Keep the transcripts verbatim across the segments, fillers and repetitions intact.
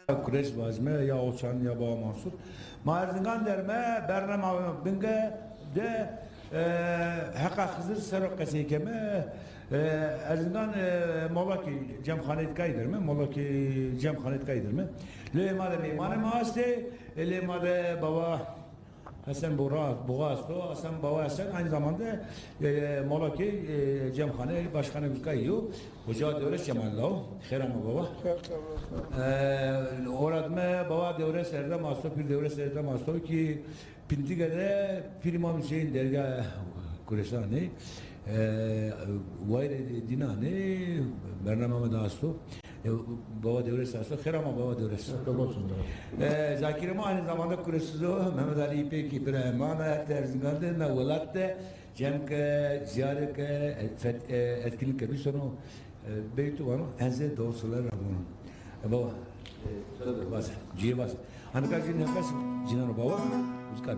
Kurêş vajime, ya Oçan ya Baba Mansur. Ma Erzingan derme, bernama Binge de, e, heqa Xizir ser o qesey keme. E, Erzingan, e, Molakî Cemxanê Dikayî derme, Molakî Cemxanê Dikayî derme. Lê ma de mêmanê ma estê, e, lê ma de baba Hesen Buğra, Buğra esto. Hesen, baba Hesen aynı zamanda, e, Molakî, e, Cemxanê Başkanê Gulkayî yo. Hoca Dewres Cemal la o. Xêr ama baba. Xêr, xêr, xêr. E, ora dime baba Dewres Erdem asto, pîr Dewres Erdem asto ki Pintige de pîrî ma Hüseyin dergah Kuresanî, e, wayirê dînanî bernama mi de asto. E, baba Dewres asto. Xêr ama baba Dewres. E, zakirê ma aynı zamanda Kuresiz o. Mehmet Ali İpek, Îbrahîm Ana, her Erzingan de, na welat de cem ke, ziyare ke, e, fet-, e, etkinlik ke bîsono, e, beytu vano, en zê doğru sorular vano. E, baba, e, bas, cîyê bas. Anika jî nefes cîneno baba, uzkan.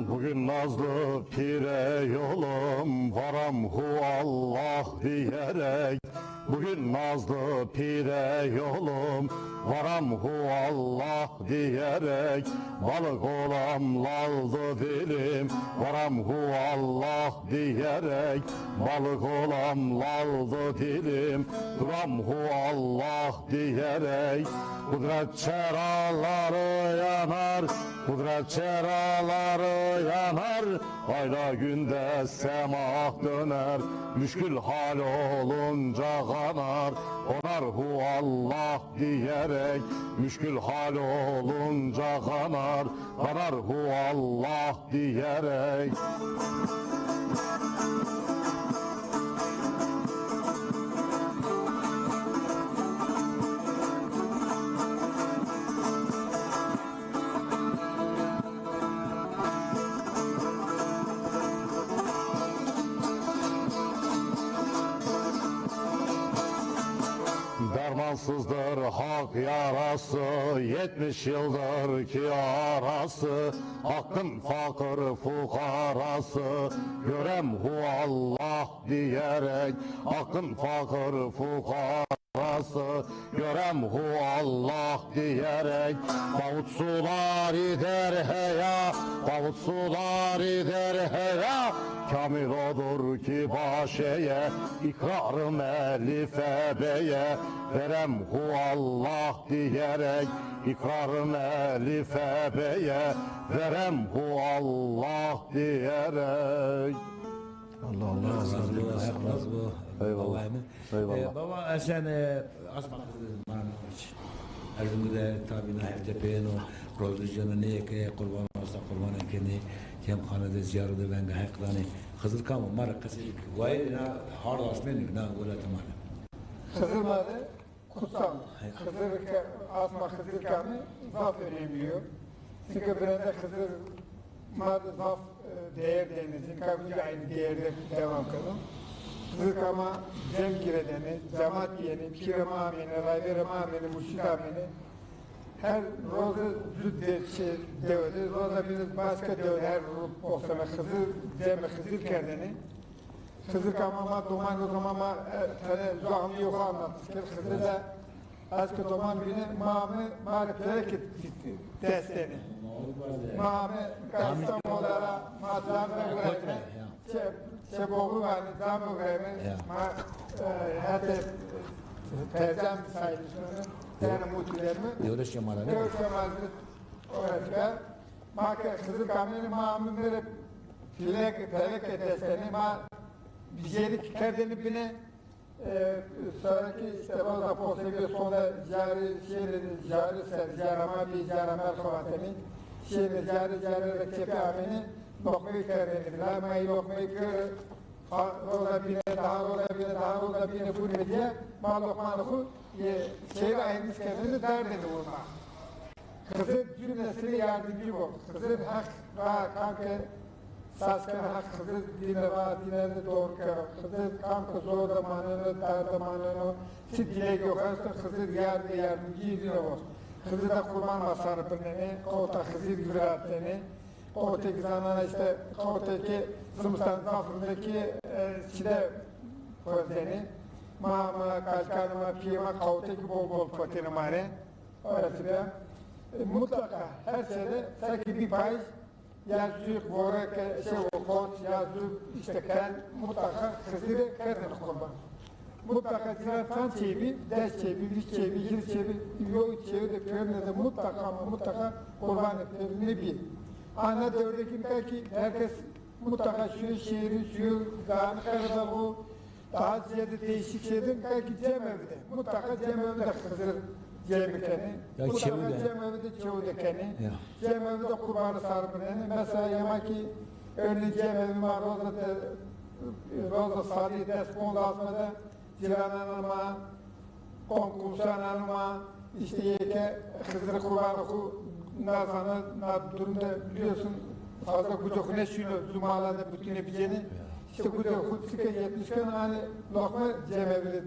Bugün nazlı pire yolum, varam hu Allah diyerek. Bugün nazlı pire yolum, varam hu Allah diyerek. Balık olam laldı dilim, varam hu Allah diyerek. Balık olam laldı dilim, duram hu Allah diyerek. Kudret çeraları yanar, kudret çeraları yanar. Ayda günde semah döner, müşkül hal olunca kanar. Onar hu Allah diyerek, müşkül hal olunca kanar. Kanar hu Allah diyerek. Dermansızdır hak yarası, yetmiş yıldır ki arası, Hakkın fakir fukarası, görem hu Allah diyerek, Hakkın fakir fukarası, görem hu Allah diyerek. Davut suları derheya, Davut suları derheya, kamil odur ki başeye, ikrarım elife beye, verem hu Allah diyerek, ikrarım elife beye, verem hu Allah diyerek. Allah Allah razı olsun. Allah razı olsun. Eyvallah. Eyvallah. Eyvallah. E, baba, e, sen, e, asma Xizir, ma, Erzurum de tabi na hefte peyeno, rozê cena nêke, qurban, asta qurban kenê, cemxane de ziyaro de venga Heq danê. Xizir kam o, ma ra qesey ke. Wayirê na hard asmenî, na welatê ma de. Xizir ma de kutsal. Xizir ke, asma Xizir kamî zaf önemli yo. Çünkü virende Xizir ma de zaf, e, değer denê. Zî kamî aynı değerde devam keno. Xizir kama cem giredene, cemaat yenê, pîrê ma amêne, rayverê ma amêne, murşîd amêne. Her roze zû de-, şey, dewe de, roza bîne başka dewe de, her ro-, boxseme Xizir, cemê Xizir kerdene. Xizir kama ma doman o zaman ma, e, tene zû anlîyo xo anlatmış kerd. Xizir de ez ke doman bîne, ma ame, ma rê peleke destene. Ma ame, ka İstanbul ra, ma can ra gureme. Çe, çe boğu vanê, can ra gureme. Ma, e, hete tercem sayılmış. Yani mutlularımı. Dewleş Cemal abi. Dewleş Cemal abi. Orası. Ma ke Xizir kamî ma ame mi rê peleke, peleke destene, ma bijerik kerdene bine, e, sonra ki işte roza posegî sonda carî, şêrê carî ser, cara ma bî, cara merxebatemi, şêrê carî, carî ra çepî amêne, loqmeyî kerdene, la ma ê loqmeyî pêro, ha, roza bîne, daha roza bîne, daha roza bîne, gurme diye, ma loqmanê xo, e, şêrê aymış kerdene, derdene urma. Xizir cümlesine yardımcı bo. Xizir Heq ra kam ke Sas keno Heq Xizir dîne ra, dîne de doğru kero. Xizir kam ke zor de maneno, dar de maneno, çi dilek yok esto, Xizir yar ve yardımcı yüzüne var. Xizir de qurban ma sarı birnene, qawta Xizir viratene. Qawtê ki zanana işte, qawtê ki zimistan zafrindeki, e, çide kozdeni. Ma, ma, kalkan ma, piyê ma qawtê ki bol bol potene mare. Orası bir. E, mutlaka her şeyde sanki bir payız ya zü voreke şey o koç, ya zü işte kel, mutlaka Xizire kerdene kurban. Mutlaka cira çan çebi, des çebi, vîst çebi, yirmi çebi, yo çebi de piyonne de mutlaka ama mutlaka kurban etmeli bir. Ana dördeki ki herkes mutlaka şu şehri, şu dağın karabağı, daha ziyade değişik şeydir. Belki cemevde. Mutlaka cemevde Xizir cemi keni. Ya mutlaka çevi de. Cemevde çevi de keni. Ya. Cemevde kurbanı sarı bireni. Mesela yema ki örneğin cemevi ma roza de, roza sali des ponz asmede cirananı ma, komşananı ma, işte yeke Xizir kurbanı ku nazanı, na durumda biliyorsun fazla gucuk ne şunu zumala da bütüne biceni. İşte bu da hutsuke yetmiş gün hani lokma cemevli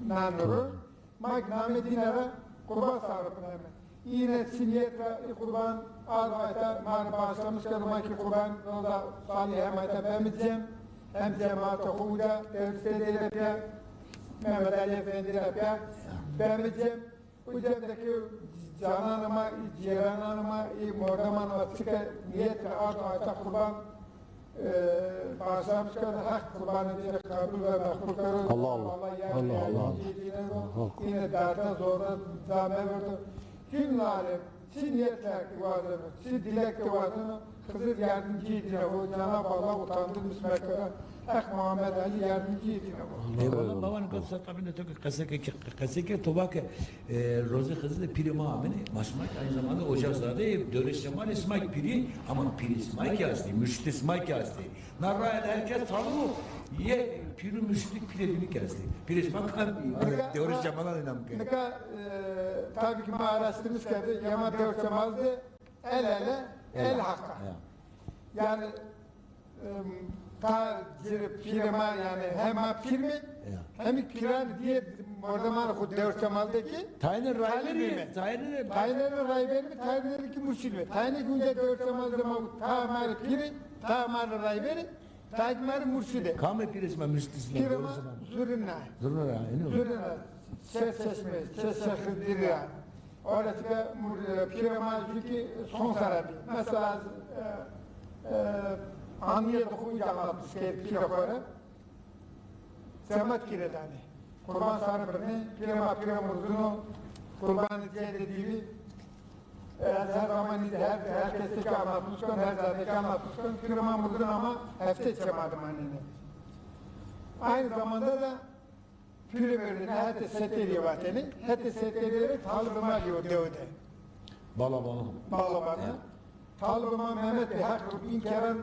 nanuru. Mak name dinara kurban sarı name. Yine siniyeta kurban arvayta mani başlamış ki mak kurban roza salih hem ayta bemicem. Hem cemaat huda derste de yapya. Mehmet Ali Efendi de yapya. Bemicem. Bu cemdeki cananıma, cîrananıma, mordemanıma çıka niyet ve arzu ayta kurban, e, bağışlamış kerde, Hak kurbanı diye kabul ve makbul kerde. Allah Allah. Allah Allah. Allah Allah. Yine derde zorda da mevirdi. Cümle alem, çi niyetler ki vazını, çi dilek ki vazını, Xizir yardımcı edine o. Cenab-ı Allah utandırmış mekara. Heq Muhammed Ali yardımcı edine o. Eyvallah. Eyvallah. Babanın qesa tabinde to ke qese ke, qese ke to va ke, e, rozê Xizir de pîrê ma amêne. Ma sima ki aynı zamanda ocakzade, Dewrêş Cemalê sima ki pîrî, ama pîrê sima ki estê, mürşidê sima ki estê. Na raye de herkes tanî, yê pîrû mürşidî pîrê bînî ki estê. Pîrê sima ki Dewrêş Cemal a nînam ke. Nika, e, tabii ki ma araştırmış kerde, yema Dewrêş Cemal de el ele, el haka. Ya. Yani, em, ta ciri pîrê ma, yani hem ma pîr mi, hem pîran diye mordeman xu Dewrêş Cemal de ki tayîne rayberî, tayîne rayberî mi, tayîne ki murşid mi. Tayîne ki unca Dewrêş Cemal de ma ta ma rê pîrî, ta ma rê rayberî, ta ki ma rê murşid ê. Kamê pîrê sima, murşidê sima? Pîrê ma Zurina. Zurina, yani. Zurina. Çe çeşme, çe şexi diri ya. Öyle ki, e, pîrê ma jü ki son sera bî. Mesela, e, e, anîye de xu unca anlatmış kerd pîrê xo rê. Zemat kire danê. Kurban sarı birnê, pîrê ma pîrê murzuno, kurbanê cêde dîvî. E, ez her zaman, her, herkes ki anlatmış kon, her zade ki anlatmış kon. Pîrê ma murzuno ama hefte çema de manenê. Aynı zamanda da Pîrê mi rê ne hetê Seterîye vatêne, hetê Seterîye rê talibê ma bîyo dewe de. Balabanî. Balabanî. He. Talibê ma Mehmet Bey, Heq bin keran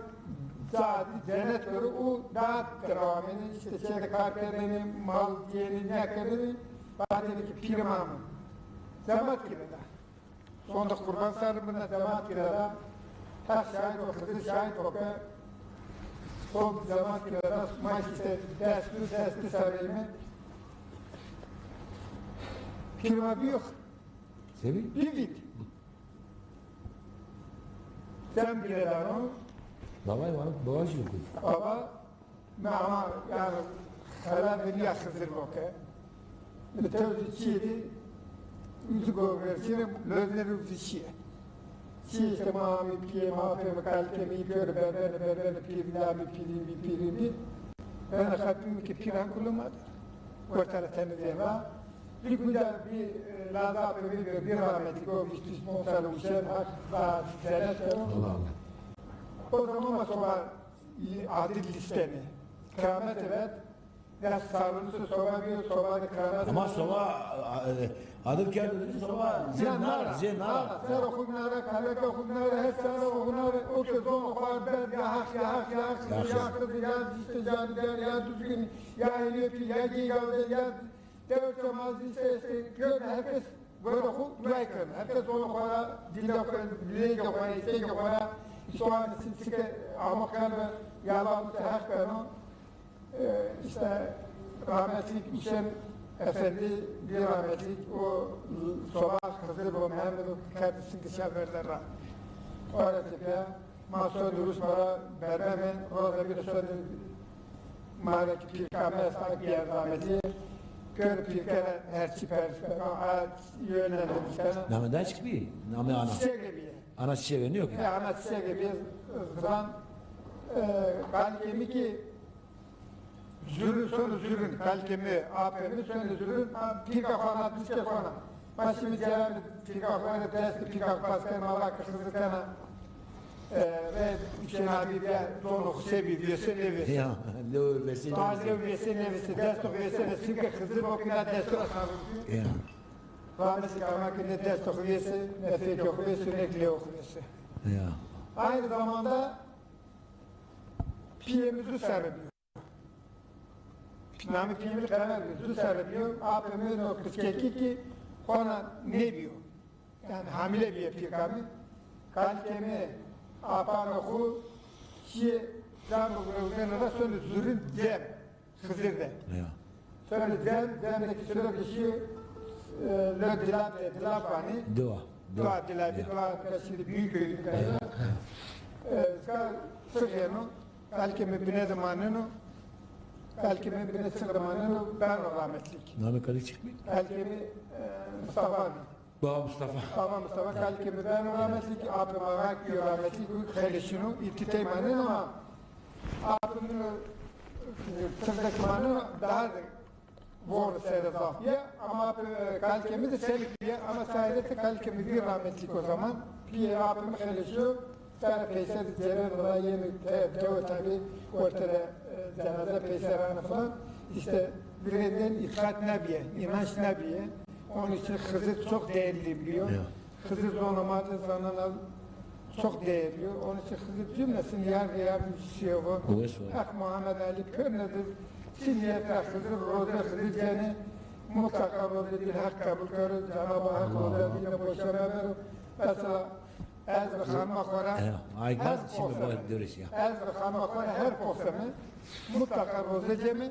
ca cennet kero, o da devam êne, işte şeyde kar kerdêne, mal dîyêne, nêkerdêne, vatêne ki pîrê ma mi. Zemat kerdêne. Sonde kurban sarı birnê, zemat kerdêne. Heq şahid o, Xizir şahid o ke son zemat kerdêne, ma ki işte dest, dest sareyme. Pîrê ma bîyo. Sevi? Bî vît. Sem kerdêne. Baba var, baba şey yok. Baba Mi ama, yani, xelat de nîya Xizir vo ke. Mi tewzî çîyê de, uzi goversîne, lozne rê uzi çîyê. Çîyê işte ma mi, pîyê ma, apê mi, kalikê mi, pîyê rê berbene, berbene, pîrî la mi, pîrî mi, pîrî mi. Ben xatî mi ki pîran kulo ma de. Wertara tene de va. Bir güzel bir, e, laza apê mi, bir rahmetli, o vîst vîst sal uşen, hak da cennet. Allah Allah. O zaman ma soba Adil lîstene. Keramet evet. Ya sarılmışı soba bir soba da keramet. Ama soba, e, Adil kerdo dedi soba zê nara, zê nara. Sero xu nara, kaleka xu nara, her sero xu nara. O ke zon xu ber ya hak, ya hak, ya hak, ya kızı, ya işte, ya düzgün, ya elepi, ya geyavde, ya Dewrêş Cemal zî îşte, îşte, gör herkes gore xo duay keno. Herkes ono xo ra, dîle xo, lêge xo ra, îstêge xo ra, İşte o an için çıkı ama kalbi yalan bir hak beno. E, işte rahmetlik Hüseyin Efendi bir rahmetlik o soba Hızır bu Mehmet o kendisini dışarı verdiler. Orası bir ma sondu Rus para bermeme, roza bir sondu mare ki pirkame esnak bir yer rahmetli. Kör pirkere her çi perspekan a yönlendirmiş beni. Name daha çıkmıyor. Name ana. Çiçek gibi. Ana çiçeği yok ya. Ya ana çiçek gibi. Zıran e, kalkemi ki zürün, sonu zürün, kalkemi, apemi, sonu zürün, a, pirka fana, diske fana. Ma şimdi ceren pirka fana, desti pirka pasker, ma bak hızır kana. E, ve Hüseyin abi bir zonu sebi, viyesi, ne viyesi. Ya, ne o viyesi, ne viyesi. Taze viyesi, ne viyesi, desto viyesi, ne çünkü hızır o kadar desto. Ya. Rahmetli ama ki ne desto viyesi, ne fekyo viyesi, ne kleyo viyesi. Ya. Aynı zamanda piyemizi sebebi. Nami piyemi karar zu sebebiyo, apemi no kıskeki ki kona ne biyo. Yani hamile biye pirkami. Kalkemi apano xu şiye cam bu gövdene da sönü zürün cem. Hızır de. Ya. Sönü cem, cem de ki sönü bir şey e, lo dilap de, dilap hani. Dua. Dua dilap, dua. Şimdi büyük köyün kayı. Ska sık yenu. Kalkemi bine de maneno, kalkemi bine çi de maneno, beno rahmetlik. Name kali çıkmıyor? Kalkemi e, Mustafa abi. Baba Mustafa. Baba Mustafa, kalkemi beno rahmetlik, apem ağak diyor rahmetlik, bu xeleşinu, itti tey maneno ama apem e, çıldaki maneno daha da Vor sere zaf bîye, ama e, kalkemi de selik bîye, ama sayede kalkemi bir rahmetlik o zaman. Pîyê apimi xeleşiyo, sere peyser de cere vila yemi te, tewe tabi ortada e, cenaze peyser anı falan. İşte birinden itikat ne bîye, inanç ne bîye. Onun için Hızır çok değerli biliyor. Ya. Xizir zona ma de zanena çok değerli. Onun için Xizir cümlesini yar ve yardımcısı yok. Wes wa. Hak Muhammed Ali kör nedir? Çi niyet ra Xizir, roze Xizir ceni, mutlaka roze dîn Hak kabul kero. Cenab-ı Hak roze dîn boşa mebero. Mesela ez ve xanma xora, her poxseme, ez ve xanma xora her poxseme mutlaka roze cemi.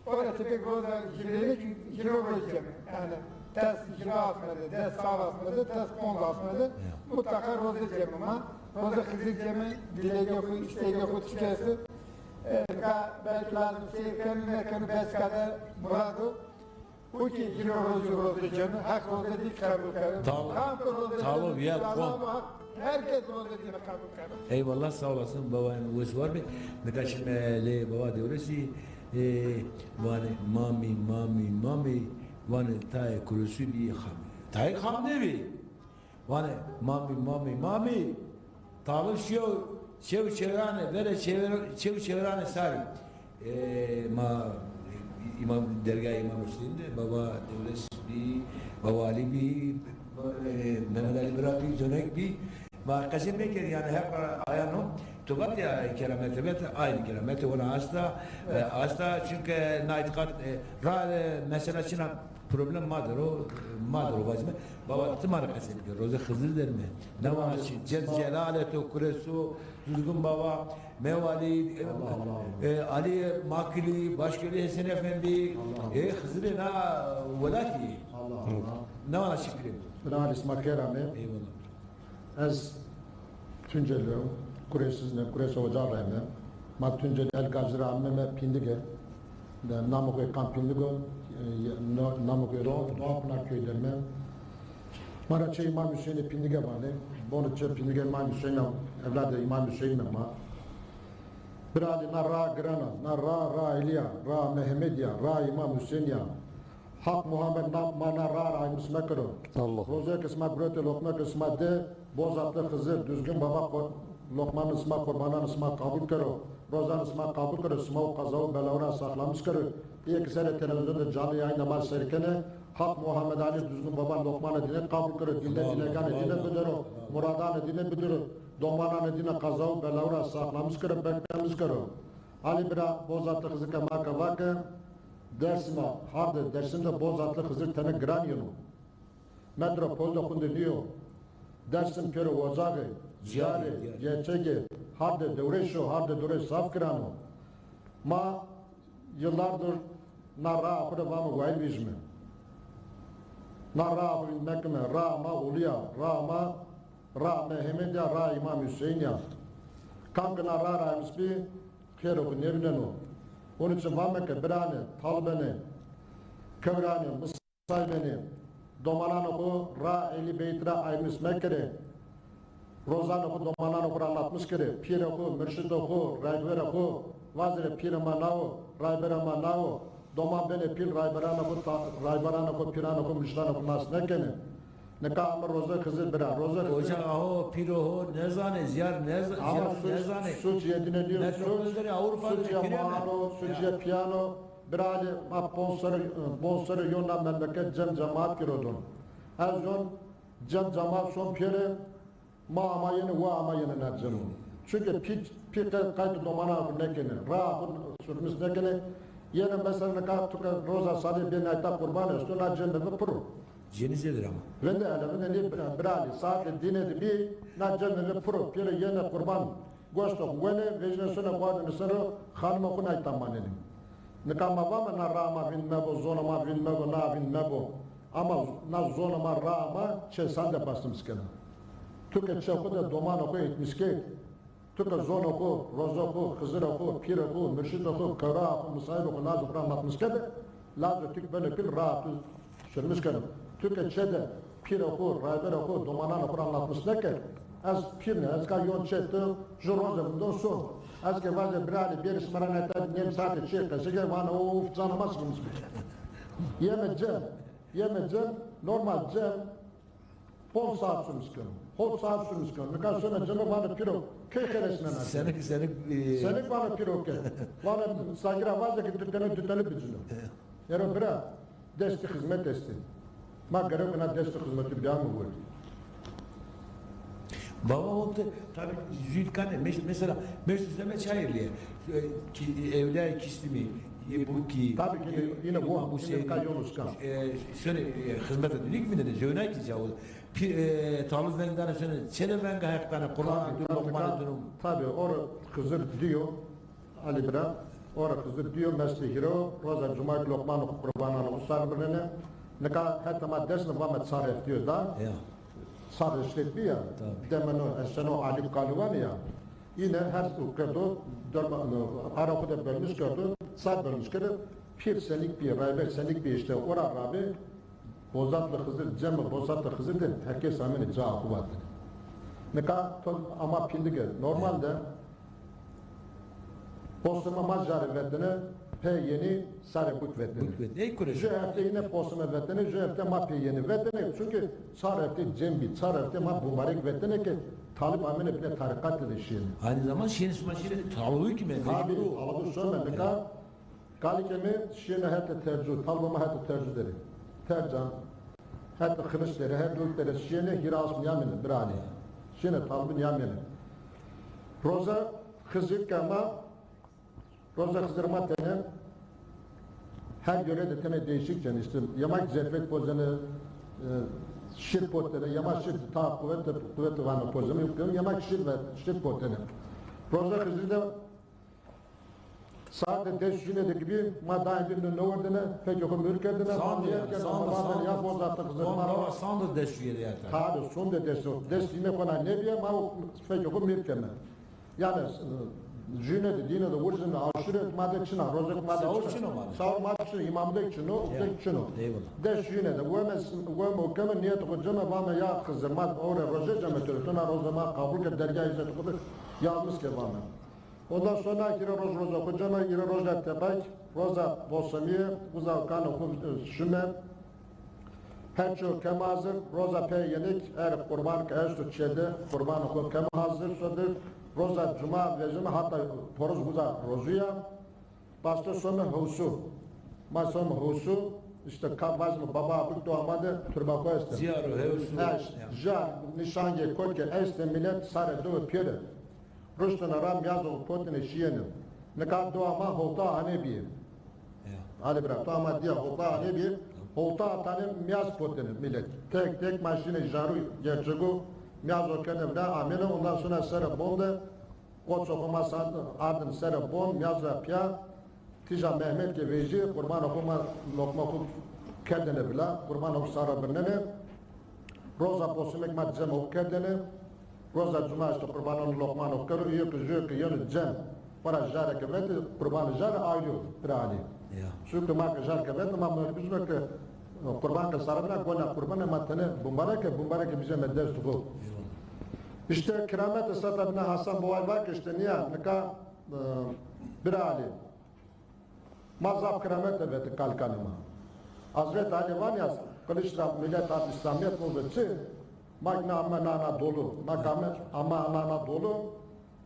Ora tepek roza hîrênêk hîro roj ceme. Yani des hîro asmede, des sav asmede, des ponz asmede. Mutlaka roze ceme ma. Roza Xizir ceme, dilege xu, istege xu çike esti. E, ka belki lazım seyir kenu, ne kenu, bes kader murado. O ki hîro rozu roze cenu, Hak roze dî kabul kenu. Tamam. Tam ki roze cenu, ya, tamam. Herkes roze dî kabul kenu. Eyvallah, sağ olasın baba, yani wes war be. Nika şimdi lê baba Dewlesî, e, vanê mamî, mamî, mamî, vanê tayê Kurusî bî xam. Tayê xam nêbî. Vanê mamî, mamî, mamî, talib şiyo çew çevrane, verê çew çevrane sarî. E, ma İmam, dergahê İmam Hüseyin de, baba Dewles bî, baba Ali bî, e, Mehmet Ali Bira bî, Zonek bî. Ma qesey mekerd, yani hep ayan o. Tu vat ya keramet, evet, aynı keramet, ona asta, e, asta, çünkü na itiqat, e, ra, e, mesela çina problem madır o, e, madır o vazime. Baba, ti ma rê qesey bikir, roze Xizir derme. Ne vana çi, cel celaleto, kureso, Duzgun Baba, Mewali, e, e, Ali Makili, Başköylü Hesen Efendi, e, Xizirê na welatî. Ne vana şikirê. Bira, sima xêr amê. Eyvallah. Ez Tunceli yo, Kurêsizne, Kurês Oca reme. Ma Tunceli El Gazî ra ameme Pîndige. De, namê xo kam Pîndigo, e, no, namê xo Doğu, Doğu Pınar köyü derme. Ma ra çê İmam Hüseyinê Pîndige vanê. Bono çê Pîndige İmam Hüseyin a, evladê İmam Hüseyin me ma. Bira Alî, na ra giran a, na ra, ra Elî ya, ra Mehmedî ya, ra İmam Hüseyinî ya. Haq Muhammed na, ma na ra ra aymis mekero. Allah. Rozê ke sima gurete loqme ke sima de, Bozatlı Xizir, Düzgün Baba qo-, loqmanê sima, qurbananê sima qabul kero. Rozanê sima qabul kero, sima û qaza û belawi ra saxlamis kero. Îyê ke serê televîzyon de canlı yayın de ma seyr kenê, Haq Muhammed Ali Düzgün Baba loqmanê dîne qabul kero, dîne, dîneganê dîne bidero, muradanê dîne bidero, domananê dîne qaza û belawi ra saxlamis kero, beklemis kero. Alî bira, Bozatlı Xizir ke ma ke vake, Dersim a, harde Dersim de Bozatlı Xizir tene giran yeno. Metropol de xunde nîyo. Dersim pêro ocax ê. Ziyarê, ziyarê. Gerçekê hardê dewrêş o, hardê dewrêş zaf giran o. Ma yıllardır na raa xo de vame wayîr vîjime. Na raa xo vînd mekime, raa ma Ulu ya, raa ma, raa Mehemedî ya, raa Îmam Huseyîn ya. Kam ke na raa ra emis bî, xêro xo nêvîneno. Onun için vame ke biranê, talbenê, kewranê, Saybenê, domananê xo ra Ehlî Beyt ra aymis mekerê, rozanê xo domananê xo ra anlatmis kerê, pîrê xo, murşidê xo, rayberê xo, vazerê pîrê ma na wo, rayberê ma na wo, doman benê pîl, rayberanê xo, ta-, rayberanê xo, pîranê xo, murşidanê xo nas nêkenê. Nika ame rozê Xizir bira, rozê Xizir. Oca ho, pîro ho, nezanê, ziyar nez-, ama ziyar suç, nezanê. Suç yê dîne nîyo, suç, suç yê ma no, suç yê pîya no. Biralî, ma ponc serrî, ponc serrî yo na memleket cem cemaat girodon. Ez yon cem cemaat son pêre, ma ama yenê, wa ama yenê na cem. Çünkü pî, pî qe-, qayt domana xo nêkenê, raa xo sürmis nêkenê. Yenê mesela nika tu ke roza salê bê nayta qurban esto, na cemê mi piro. Cenîzê dir ama. Vinde hele, vinde nê bira-, biralî, saetê dîne de bî, na cemê mi piro, pêre yenê qurban. Goşto xo wenê, vejîne sone, quade niseno, xanimê xo nayta manenê. Nika ma vame na raa ma vînd mebo, zonê ma vînd mebo, na vînd mebo. Ama na zonê ma, raa ma çê sal de bastim skena. Tu ke çê xo de domanê xo eğitmiş kerd, tu ke zonê xo, rozê xo, Xizirê xo, pîrê xo, murşidê xo, kewra xo, misayibê xo, lazê xo ra anlatmiş kerde, lazê tu ke benê pîl raa tu sürmiş keno. Tu ke çê de pîrê xo, rayberê xo, domananê xo ra anlatmiş nêkerd. Ez pîr nê, ez ka yon çê tu, ju roze vindon so. Ez ke vaze biralî bêrî şima ra nayta nêm saete çê qesey ke, vana of, canê ma sürmiş bi. Yeme cem, yeme cem, normal cem, ponc saat sürmiş keno. Hot saat sürmiş keno. Nika sona ceme vana pîro, key xeresnena? Senik, senik, e, senik vana pîro ke. Vana sagî ra vaze ke dutene, dutene bicino. Ero bira, destî xizmet estê. Ma gerek na destî xizmetî biamê werdî. Baba, o te, tabi, zûd kanê, mes-, mesela, Mesut Zeme Çayırlı'ya, e, ki, Evliya Kislimi, e, bu ki, tabi ki, e, yine bu, İmam Hüseyin, yine ka yolu çıkan. E, şöyle, e, hizmet edildik mi dedi, zöne ki cavuz. Pi-, e, talib veng dane şöyle, çele venga hek dane, Kurban, tabi, tabi, Lokman, tabi, tabi, or Xizir diyor, Ali bira, ora Xizir diyor, mesli hiro, roza cuma Lokman qurbanan usar birine. Nika heta ma desne vame çar heft diyor da. Ya. Çar heft bi ya. Tabii. Demeno, eseno Ali Kalivan ya. Yine her kerdo, derma-, ara xo de bölmüş kerdo, çar bölmüş kerdo. Pîr senik bi, rayber senik bi işte, ora rabi, Bozatlı Xizir, cemê Bozatlı Xizir de herkes amene ca xo vatene. Nika to ama pindike. Normalde posime ma jare vetene, pê yenî sare buk vetene. Buk vetene. Ey kure. Ju hefte yine posime vetene, ju hefte ma pê yenî vetene. Çünkü çar hefte cem bi, çar hefte ma mubarek vetene ki talib amene bine tarikat de şiyene. Aynı zaman şiyene, şima şiyene taluğu kime? Tabi, mecbur o. Taluğu sönme. Nika Kalikê mi şiyêne hetê tercû, talbê ma hetê tercû derê. Tercan, hetê Xinişt derê, hetê Dulk derê şiyêne, hîrê asm nîyamêne, biranê. Şiyêne talbî nîyamêne. Roza Xizir ke ma, roza Xizir ma tenê, her yöre de tenê değişik cen. İşte yemek zerfet pozenê, e, şir potenê, yemek şir ta kuvvet, kuvvet vanê pozenê, yemek şir ve şir potenê. Roza Xizir de Saete des jûne de kî bî, ma dayê dî no werdêne, fekê xo mûr kerdêne, ma nêkerdêne, ma vajêne ya Bozatlı Xizir ma. Sande des jûye de ya. Tabi, sonde des, des jûne kona nêbîye, ma o fekê xo mûr keme. Yanî, e, jûne de, dîne de, urzine, aşure ma de çin a, roze ma de çin a. Sahur çin o ma de. Sahur ma de çin o, îmam de çin o, ufte çin o. Eyvallah. Des jûne de, weme, weme keme, nîyet xo ceme, vame ya Xizir, ma ore roze ceme to rê, to na roze ma qebul ke, dergah îzzet xo de yalnız ke vame. Ondan sonra hîrê roj roza xo ceme, hîrê roj ra tepek, roza bosemîye, uza kanê xo, e, şime. Her çîyo keme hazir, roza pê yenêk, er qurban ke esto çê de, qurbanê xo keme hazir sodir, roza cuma vejime, hata poroz uza rozû ya. Baste some hewsu. Ma some hewsu, işte ka vajime baba abik do ama de turba xo este. Ziyaro hewsu. He, jar, nîşangê kokê este, milet sare do pêre. Ruştêne ra mîyazo potêne şîyêne. Nika dewa ma howta hanê bîye. Ya. Alî bira, dewa ma dîya howta hanê bîye. Howta tanê mîyaz potêne milet. Tek tek ma şîne jarû gerçego, Mîyazo kerdê vila amêne, ondan sonra serê bon de qoço xo ma sa-, ardin serê bon, mîyazo ra pîya, tîja Mehmet ke vejî, qurbanê xo ma loqma xo kerdêne vila, qurbanê xo sare birnenê. Roza posumêk ma cemê xo kerdêne. Roza cuma îşte qurbanê xo, loqmanê xo kero, îyo ke jûyo ke yeno cem. Xora jare ke vetê, qurbanê jare ayrî yo, bira Alî. Ya. Çunke ma ke jar ke vetê, ma mecbur bîme ke qurban ke sare bina, gona qurbanê ma tenê bumbareke, bumbareke biceme destê xo. Eyvallah. Îşte kerametê seta bina Hasan Baway va ke îşte nîya nika, e, bira Alî. Ma zaf kerametê vetê kalikanê ma. Hazretî Alî vanê ya, qiliç ra milet ard Îslamîyet, no be çi? Ma ke ame na Anadolu, ma ke ame, ame na Anadolu,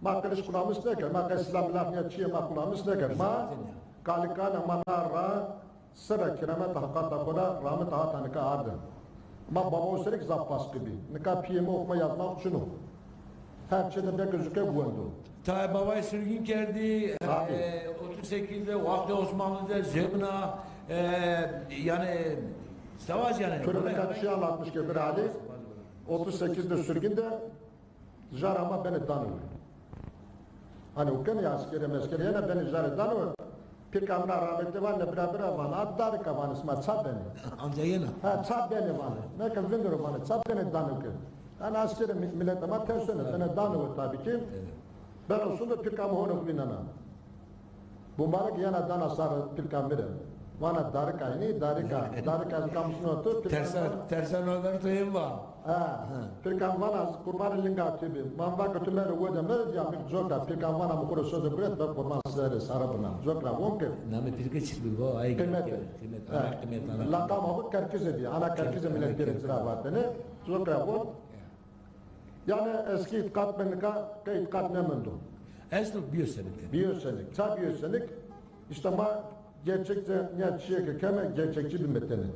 ma qiliç qulamis nêkerd, ma qe sîlah milah nîya çîyê ma qulamis nêkerd. Ma kalikanê ma na ra sirê kerametê Heqata xo ra ramita hata nika arde. Ma babawo serê kî zaf pasqî bî. Nika pîyê ma oxuma yazma çin o. Her çê de belkî zûke wendo. Tayê Baway surgin kerdî, e, otuz sekizde, wextê Osmanlî de zewna, e, yanî, savaş yanî. To rê nika çî anlatmış ke bira Alî, otuz sekizde surgin de jara ma benê Danûwe. Hanî o kenê eskerê meskerê yena benê jarê Danûwe. Pîrka mina rahmetli vanê, bira bira vanê, a darika vanê, sima ça benê? Anca yena. Ha, ça benê vanê. Neke vindiro vanê, ça benê Danûwe ke? Yanî eskerê mi-, miletê ma tersêne, benê Danûwe tabî kî. Evet. Beno suno, pîrka mi hona xo vînena. Bumbarek yena dana sarê pîrka mi rê. Vana darika înî, darika, darika kam suno tu, pîrka. Tersa, tersa no ver tu hên va. Ha. Pîrka mi vana, ez qurbanê linga tu bî. Ma va ke tu mi rê wede, mi rê dîya, mi coka. Pîrka mi vana, mi xo rê soze guret, be qurban serê sare bina. Cok ra von ke. Namê pîrke çik bî, va, ay qîmet. Qîmet, ana qîmet, ana. Laqama xo Kerkize bî. Ana Kerkize milet bêrê ci ra vatêne. Cok ra von. Yanî eskî îtîqat be, nika qey îtîqat nêmendo. Esto, bîyo senik. Bîyo senik. Ça bîyo senik? Îşte ma gerçekçî, nîya çîyê ke keme, gerçekçî bîme tenê.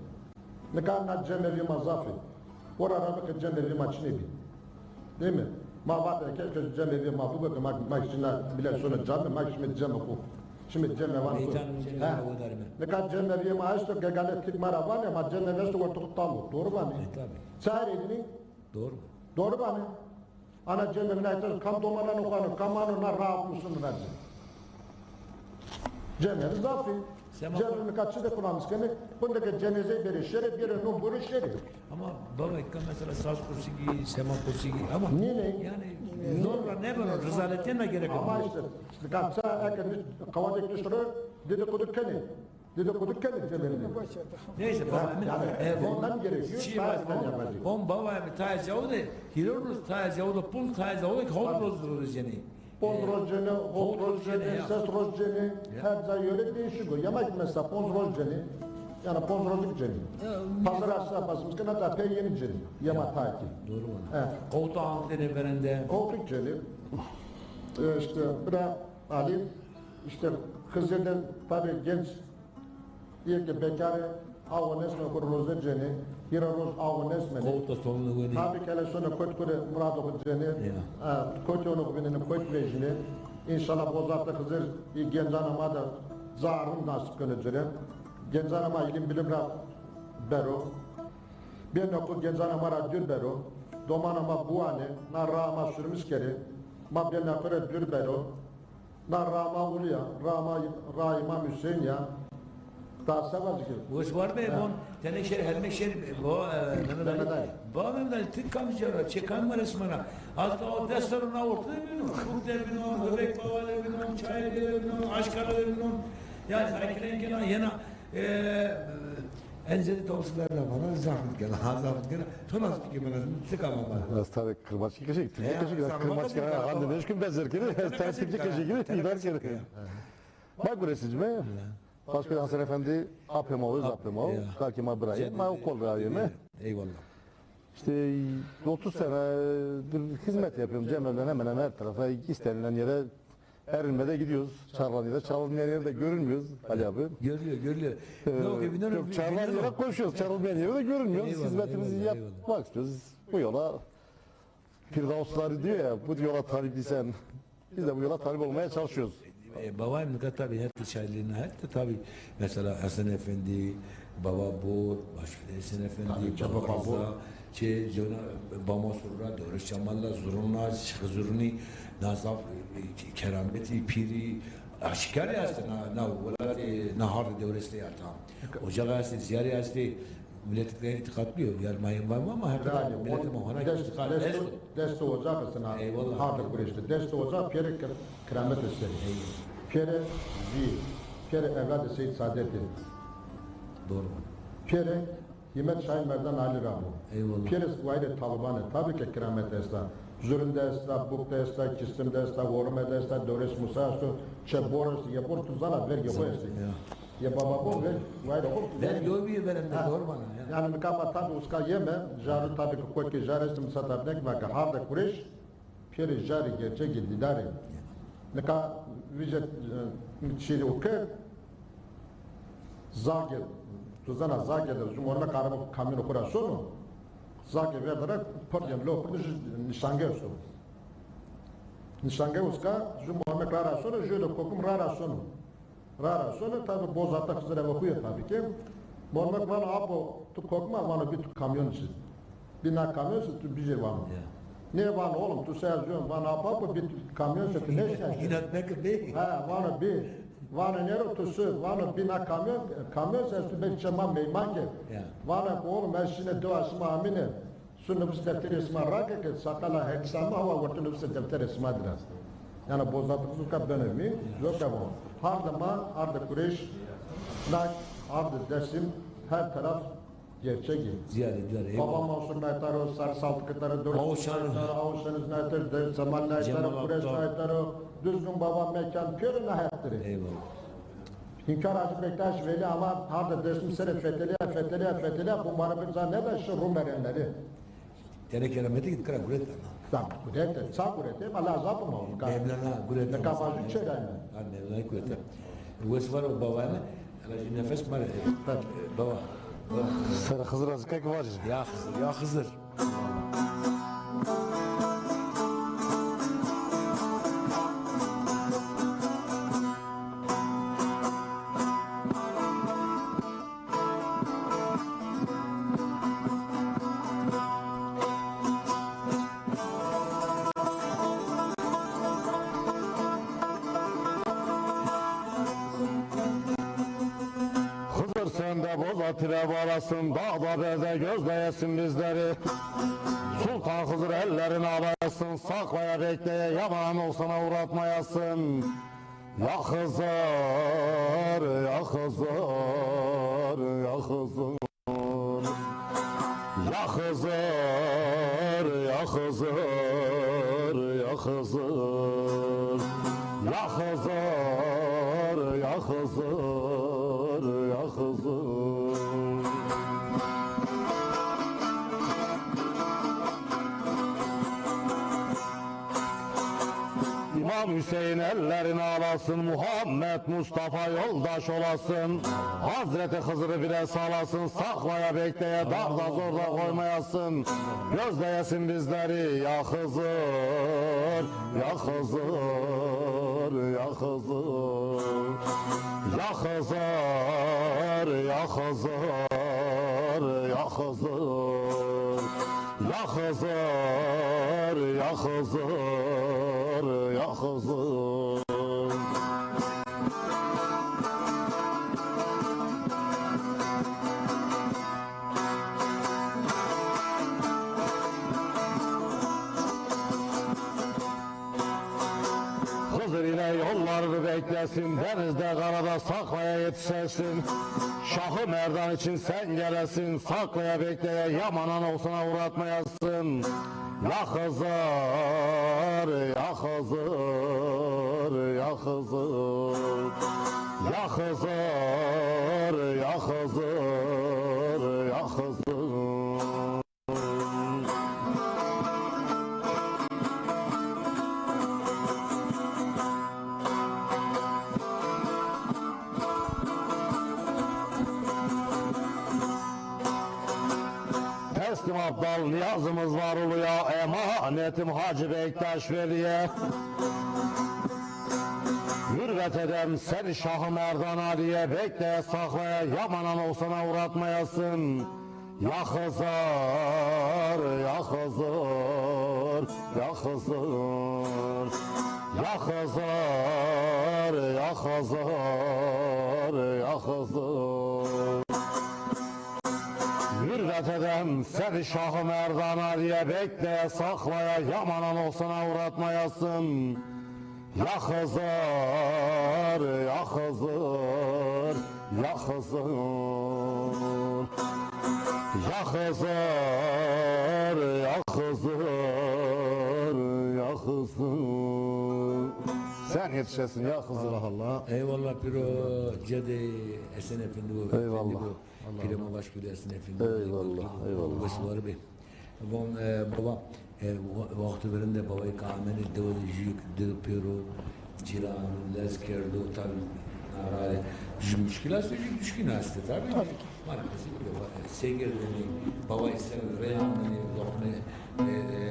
Nika na cemevîyê ma zaf ê. Xora ra bike cemevîyê ma çinê bî. Değil mi? Ma vatê ke, ke cemevîyê ma bibo ke ma, ma şîna bile şona camî, ma şîme cemê xo. Şîme cemê vanê xo. Meydan cemê. Ha. Nika cemevîyê ma esto, gegane tik ma ra vanê, ma cemevî esto, wertê xo tal o. Doğru vanê? E, tabii. Çarê dinî? Doğru. Doğru vanê. Ana cemevî na îta kam domananê xo ano, kam ano na rahat musun ra ci. Cemevî zaf ê. Sema. Cemevî nika çi de qulamis kenê, xunde ke cenezey bêrê şêrê, bêrê non bêrê şêrê. Ama baba, eka mesela saz qursî gî, sema qursî gî ama. Nînê. Yanî zor ra nêbeno, rizaletîye na gerek. Ama îşte, nika ça eke qewadêk nişto ro, dedikodu kenê. Dedikodu kenê cemevî. Neyse, baba, yanî, e, von, ondan gerekiyor, çi, baba, von baba mi tayê cawo de, hîrê roz tayê cawo de, ponc tayê cawo de, hot roz roz cenê. Ponc roz cenê, hot roz cenê, ses roz cenê. Her ca yöre değişik o. Yema ki mesela ponc roz cenê. Yanî ponc rozuk cenê. Pazar aşa basmış ki hatta pey yeni cenê. Yema tayê kî. Doğru mu? Evet. Qowtu antêne verende. Qowtu cenê. E, işte, bira Alî, işte, Xizirden tabi genç, yê ke bekar ê, awe nêsmeno, xo rê roze cenê, hîrê roz awe nêsmenê. Qowta sonuna wenê. Tabi ke hele sona kot xo rê muradê xo cenê. Ya. Ha, kotê ono xo vînenê, kot vejînê. Înşallah bozatê Xizir, ê gencanê ma de ca rind nasîb keno ci rê. Gencanê ma îlim bilim ra bero. Bêrnê xo gencanê ma ra dûr bero. Domanê ma biwanê, na raa ma surmis kerê. Ma bêrnê xo rê dûr bero. Na raa ma ulu ya, raa ma, raa Îmam Huseyîn ya. Daha se vajî ke? Wes war be, von, tenê şêr, helmê şêr, bo, e, Mehmet Ali. Mehmet Ali. Ba Mehmet Ali, ti kam ca ra, çê kam ma resmana? Az da o des serrû na orte de bînon, Şûk de bînon, Hevek Bava de bînon, Çayê Bîye de bînon, Aşkara de bînon. Ya, zahî kena, yena, e, en zêde tawusî verda bana, zahmet kena, ha, zahmet kena. To nasıl fikir bana, ti kam ma? Ez tabi kırbaçkî keşik, Tirkî keşik, kırbaçkî, ha, hande neşkîn bezer kere, ez tabi Tirkî keşik, idare kere. Bak burası cime. Başka Hasan Efendi, apê ma o, zapê ma o, belkî ma birayê, ma o kol ra yeme. Eyvallah. İşte otuz senedir hizmet yapıyorum. Cemevden hemen hemen her tarafa, istenilen yere, her ilmede gidiyoruz. Çağrılan yere, çağrılmayan yerde görünmüyoruz Ali abi. Görülüyor, görülüyor. Ee, yok, çağrılan yere koşuyoruz, çağrılmayan yere de görünmüyoruz. Eyvallah, hizmetimizi eyvallah, yapmak istiyoruz. Bu yola Firdevsları diyor ya, bu yola talip isen, biz de bu yola talip olmaya çalışıyoruz. E, baba nika tabi, hep şairlerine, hep de tabi mesela Hasan Efendi, Baba Bor, başka Hasan Efendi, tabii, Baba Baba Bor. Rıza, Çê zona Bamosur ra, Dewres Cemal ra, Zurun ra, Şixi Zurunî, na zaf, e, kerametî pîrî aşîkarî estê, na, na welatê, na hardê Dewres de ya tam. Ocax estê, zîyarî estê, miletê îtîqatlî yo. Yanî ma, ma, ma, ma her taraf miletê ma hona îtîqat esto. Destê ocax estê na hardê Kurêş de. Destê ocax pêrê kir-, kerametê serî. Pêrê zî, pêrê evladê Seyîd Sadetî. Doğru. Pêrê Hîmet Şahî Merdan Alî ra bo. Eyvallah. Pêrê wayîrê Talibanî, tabî ke keramet esta. Zurun de esta, Buk de esta, Kîstim de esta, Orime de esta, Dewres Musa esto, Çê Bor esto, Yê Bor tu zana vergê xo estê. Ya. Yê Baba Bor ver-, wayîrê xo vergê. Vergê o bîye verên de, doğru vana, ya. Yanî nika ma tabî uska yeme, jarû tabî ke kokê jar estê, mi sata nêkena ke hardê Kurêş, pêrê jarî gerçekî dîdarê. Nika vîjê, e, çîrê o ke Zagê, tu zana Zagê de jû mormek araba kamyonê xo ra sono. Zagê verde ra pir, yanî lo pir de jû nîşange esto. Nîşange uska jû mormek ra ra sono, jû de kokim ra ra sono. Ra ra sono, tabî boz ata Xizir eve xo yê tabî ke. Mormek vano apo tu kokima, vano bî tu kamyon ci. Bî na kamyon se tu bijêr vano. Ya. Nê vano oğlum tu se ez yon, vano apo apo bî tu kamyon se tu nêşina. Înat meke bê. Ha, vano bî. Vano nêro tu su, vano bî na kamyon, kamyon se ez tu bê çê ma meyman ke. Ya. Vano ke oğlum ez şine dewa şima amîne. Su nufus defterê sima rake ke saqala heksa ma hawa wertê nufusê defterê sima dira. Yanî bozatix zûka beno mî, zûka bo. Hardê ma, hardê Kurêş, na hardê Dêrsim, her taraf gerçek î. Zîyade dîyar, eyvallah. Baba Mansur naytaro, Sarı Saltıkı taro, Dört Awşan naytaro, Awşan naytaro, Dört Cemal naytaro, Cemal Kurêş naytaro, Düzgün Baba mekan pêro na het dirê. Eyvallah. Hünkar Hacı Bektaş Veli ama hardê Dêrsim serê fetelîya, fetelîya, fetelîya, bu mara bir zan ne de şu Rum erenleri. Tenê kerametî ki kira guret ana. Tamam, guret, ça guret, ma lazap ma. Mevlana guret. Ne kapajı çerayme. Ha, Mevlana guret. Wes var o baba ne? Ana jû nefes ma re. Baba. Baba. Ser Xizir az kek var. Ya Xizir, ya Xizir. Xızır sen de boz atire varasın, dağda berde gözleyesin bizleri. Sultan Xızır ellerini alasın, saklaya bekleye, yaman olsana uğratmayasın. Ya Xızır, ya Xızır, ya Xızır. Ya Xızır, ya Xızır, ya Xızır. Ya Xızır, ya Xızır, ya Xızır. İmam Hüseyin ellerini alasın, Muhammed Mustafa yoldaş olasın. Hazreti Xızır'ı bile salasın, saklaya bekleye, darda zorda koymayasın. Gözleyesin bizleri ya Xızır, ya Xızır, ya Xızır. Ya Xızır, ya Xızır, ya Xızır. Ya Xızır, ya Xızır, ya Xızır. Xızır ile yollarını beklesin, denizde, karada saklaya yetişesin. Şahı Merdan için sen gelesin, saklaya bekleye, yamanan olsana uğratmayasın. Ya Xızır, ya Xızır, ya Xızır. Ya Xızır, ya Xızır, ya Xızır. Teslim Abdal niyazımız var uluya, emanetim Hacı Bektaş Veli'ye. Hürmet edem seni Şahı Merdan Ali'ye, bekleye saklaya, yamanan olsana uğratmayasın. Ya Xizir, ya Xizir, ya Xizir. Ya Xizir, ya Xizir, ya Xizir. Hür ve tedem seni Şah-ı Merdana diye bekleye, saklaya, yamana noksana uğratmayasın. Ya Xizir, ya Xizir, ya Xizir. Ya Xizir, ya Xizir, ya Xizir. Sen yetişesin ya Xizir. Allah Allah. Eyvallah piro, cedê Esen Efendi bu. Eyvallah. Efendi bu. Allah Pire Allah. Ma baş kuydu Esen Efendi. Eyvallah, eyvallah. Wes var be. Von, e, baba, e, wa-, wextê verên de babayê ke amenê dewe de jû di pêro cîran lez kerdo, tabî, nara de jû muşkîlat, jû duşkîn estê, tabî. Tabî ki. Maalesef, senger denê, babayê ser rê amenê, loqme, e, e,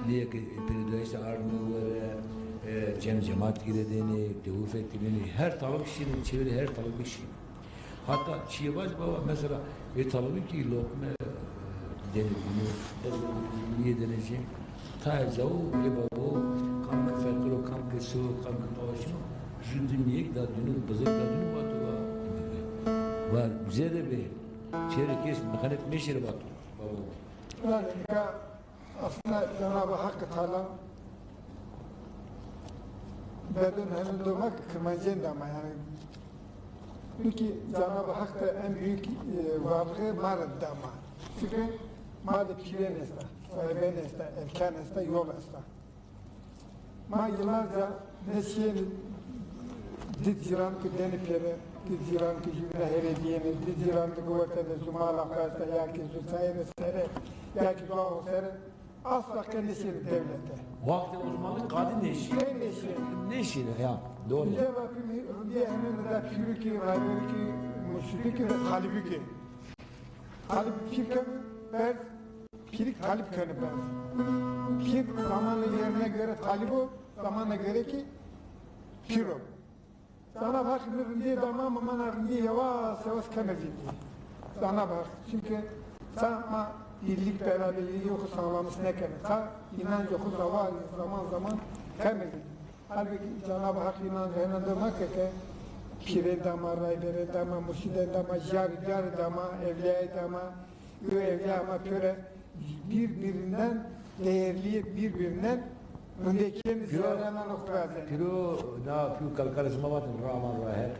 liyê ke pêro de îşte ardime were, e, cem cemat gîredênê, dewu fetilênê, her talib şînê, çevrê her talib şînê. Hatta çiyê vac baba, mesela, ê talibî kî loqme, e, denê bînî, ez nîyê denê jî. Tayê cawo, ê babo, kam ke feqîr o, kam ke sor o, kam ke qawet o, jû di nîyêk da dûnû, bizêk da dûnû vato va. Va zêde bê, çêrê kes mexenet meşêrê vato. Babo. Aslında Cenab-ı Hak Teala bedon henî doma ki kirmancên dama, yani. Çünkü Cenab-ı Hak da en büyük, e, varlığı ma rê dama. Çünkü ma de pîrên esta, sahibên esta, erkan esta, yol esta. Ma yıllarca nêşîyêne di cîran ki denê pêre, di cîran ki jûbîna hêrê dîyêne, di cîran ki werte de zu mala xo esta, ya ki zu çayê de sere, ya ki zu awo sere, asla qe nêşîyêne dewlete. Wextê Osmanlı qadî nêşî. Qe nêşîyêne. Nêşîyêne, ya. Doğru. Yüce Rabbim rindîye henî da pîrû ki, rayberû ki, murşidû ki ve talibû ki. Talib pîr keno berz, pîrik talib keno berz. Pîr zamanı yerine göre talib o, zamana göre ki pîr o. Cenab-ı Hak mi rindîye dama, mi mana rindîye yavaş yavaş keme vîndî. Cenab-ı Hak. Çünkü ça ma birlik, beraberliği yoxu sağlamış nêkeme. Ça inancê xo zaman zaman keme vîndî. Halbuki Cenab-ı Hak înan cenab-ı Hak ke pîrê dama, rayberê dama, murşidê dama, jar jar dama, evliyayê dama, yo evliya ma pêre birbirinden değerli, birbirinden öndekî zerrenan xo razenê. Pîro, na pîro kalkarê sima vatin Rahman Rahek.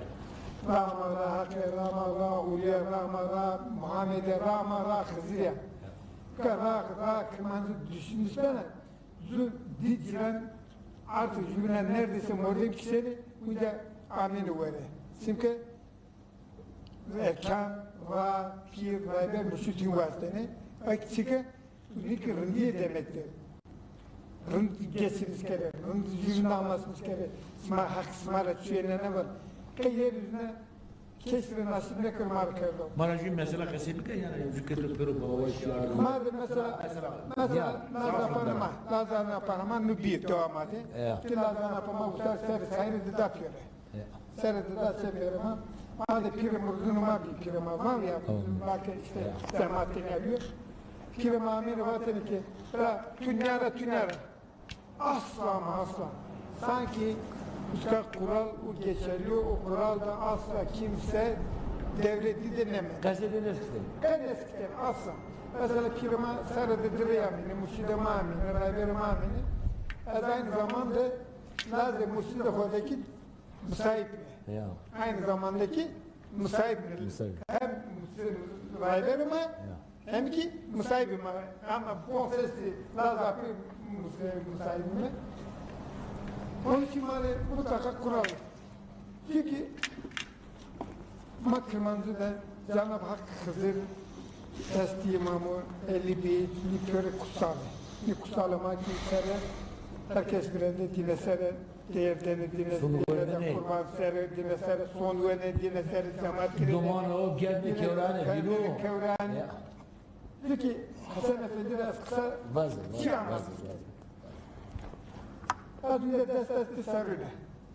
Rahman Rahek, Rahman Ra, Ulîya Rahman Ra, Muhammedê Rahman Ra, Xizirî ya. Ka ra, ra, kirmancî düşünmüş bena. Zu di cîran artık jûbîna neredeyse mordem kisenê, uca amêne were. Çünkü erkan, ra, pîr, rayber, murşid hîn wastenê. Ek çünkü çünkü rindîye demektir. Rind geçirmiş kere, rind jûbîna anlaşmış kere. Sima hak sima ra çuyêne nêvan. Qe yer üzerine Kes rê nasîb nêkerd, ma rê kerdo. Ma ra jû mesela qesey bike, yanî jû ke to pêro baway şîyar. Ma de mesela, mesela, lazana pana ma, lazana pana ma nu bîye dewa ma de. Ya. Ki lazana pana ma usar ser, serê dida pêre. Ya. Serê dida se pêre ma. Ma de pîrê murzunê ma bî, pîrê ma van ya, belki işte cemaatê geliyor. Pîrê ma amêne vatêne ki, bira, tu nîya ra, tu nîya ra. Asla ama asla. Sanki uska kural o geçerli, o kuralda asla kimse devleti dinleme. Qesey de nêskitêne. Qe nêskitêne asla. Mesela pîrê ma serê de dirê amêne, murşidê ma amêne, rayberê ma amêne. Ez aynı zamanda lazê murşidê xo de ki musahip ne. Ya. Aynı zamandaki musahip ne. Musahip. Hem rayberê ma, ya, hem ki musahibê ma. Ama bu konsesti lazê pî musahibê ma. Onun için ma rê mutlaka kural. Çünkü ma Kirmancî de Cenab-ı Hak Xizir, Destî Îmamû, Ehlî Beyt, nî pêro kutsal ê. Nî kutsalê ma kî ser e, herkes virende dîne ser e, değer denê dîne, dîne kurban ser e, dîne ser e, sond wenê, dîne ser e, cemaat girênê. Doman o, gerdê kewranê, bîlo. Kewranê. Ya. Çünkü Hesen Efendi de ez qisa çi anlat. Ez de dest dest serrûne.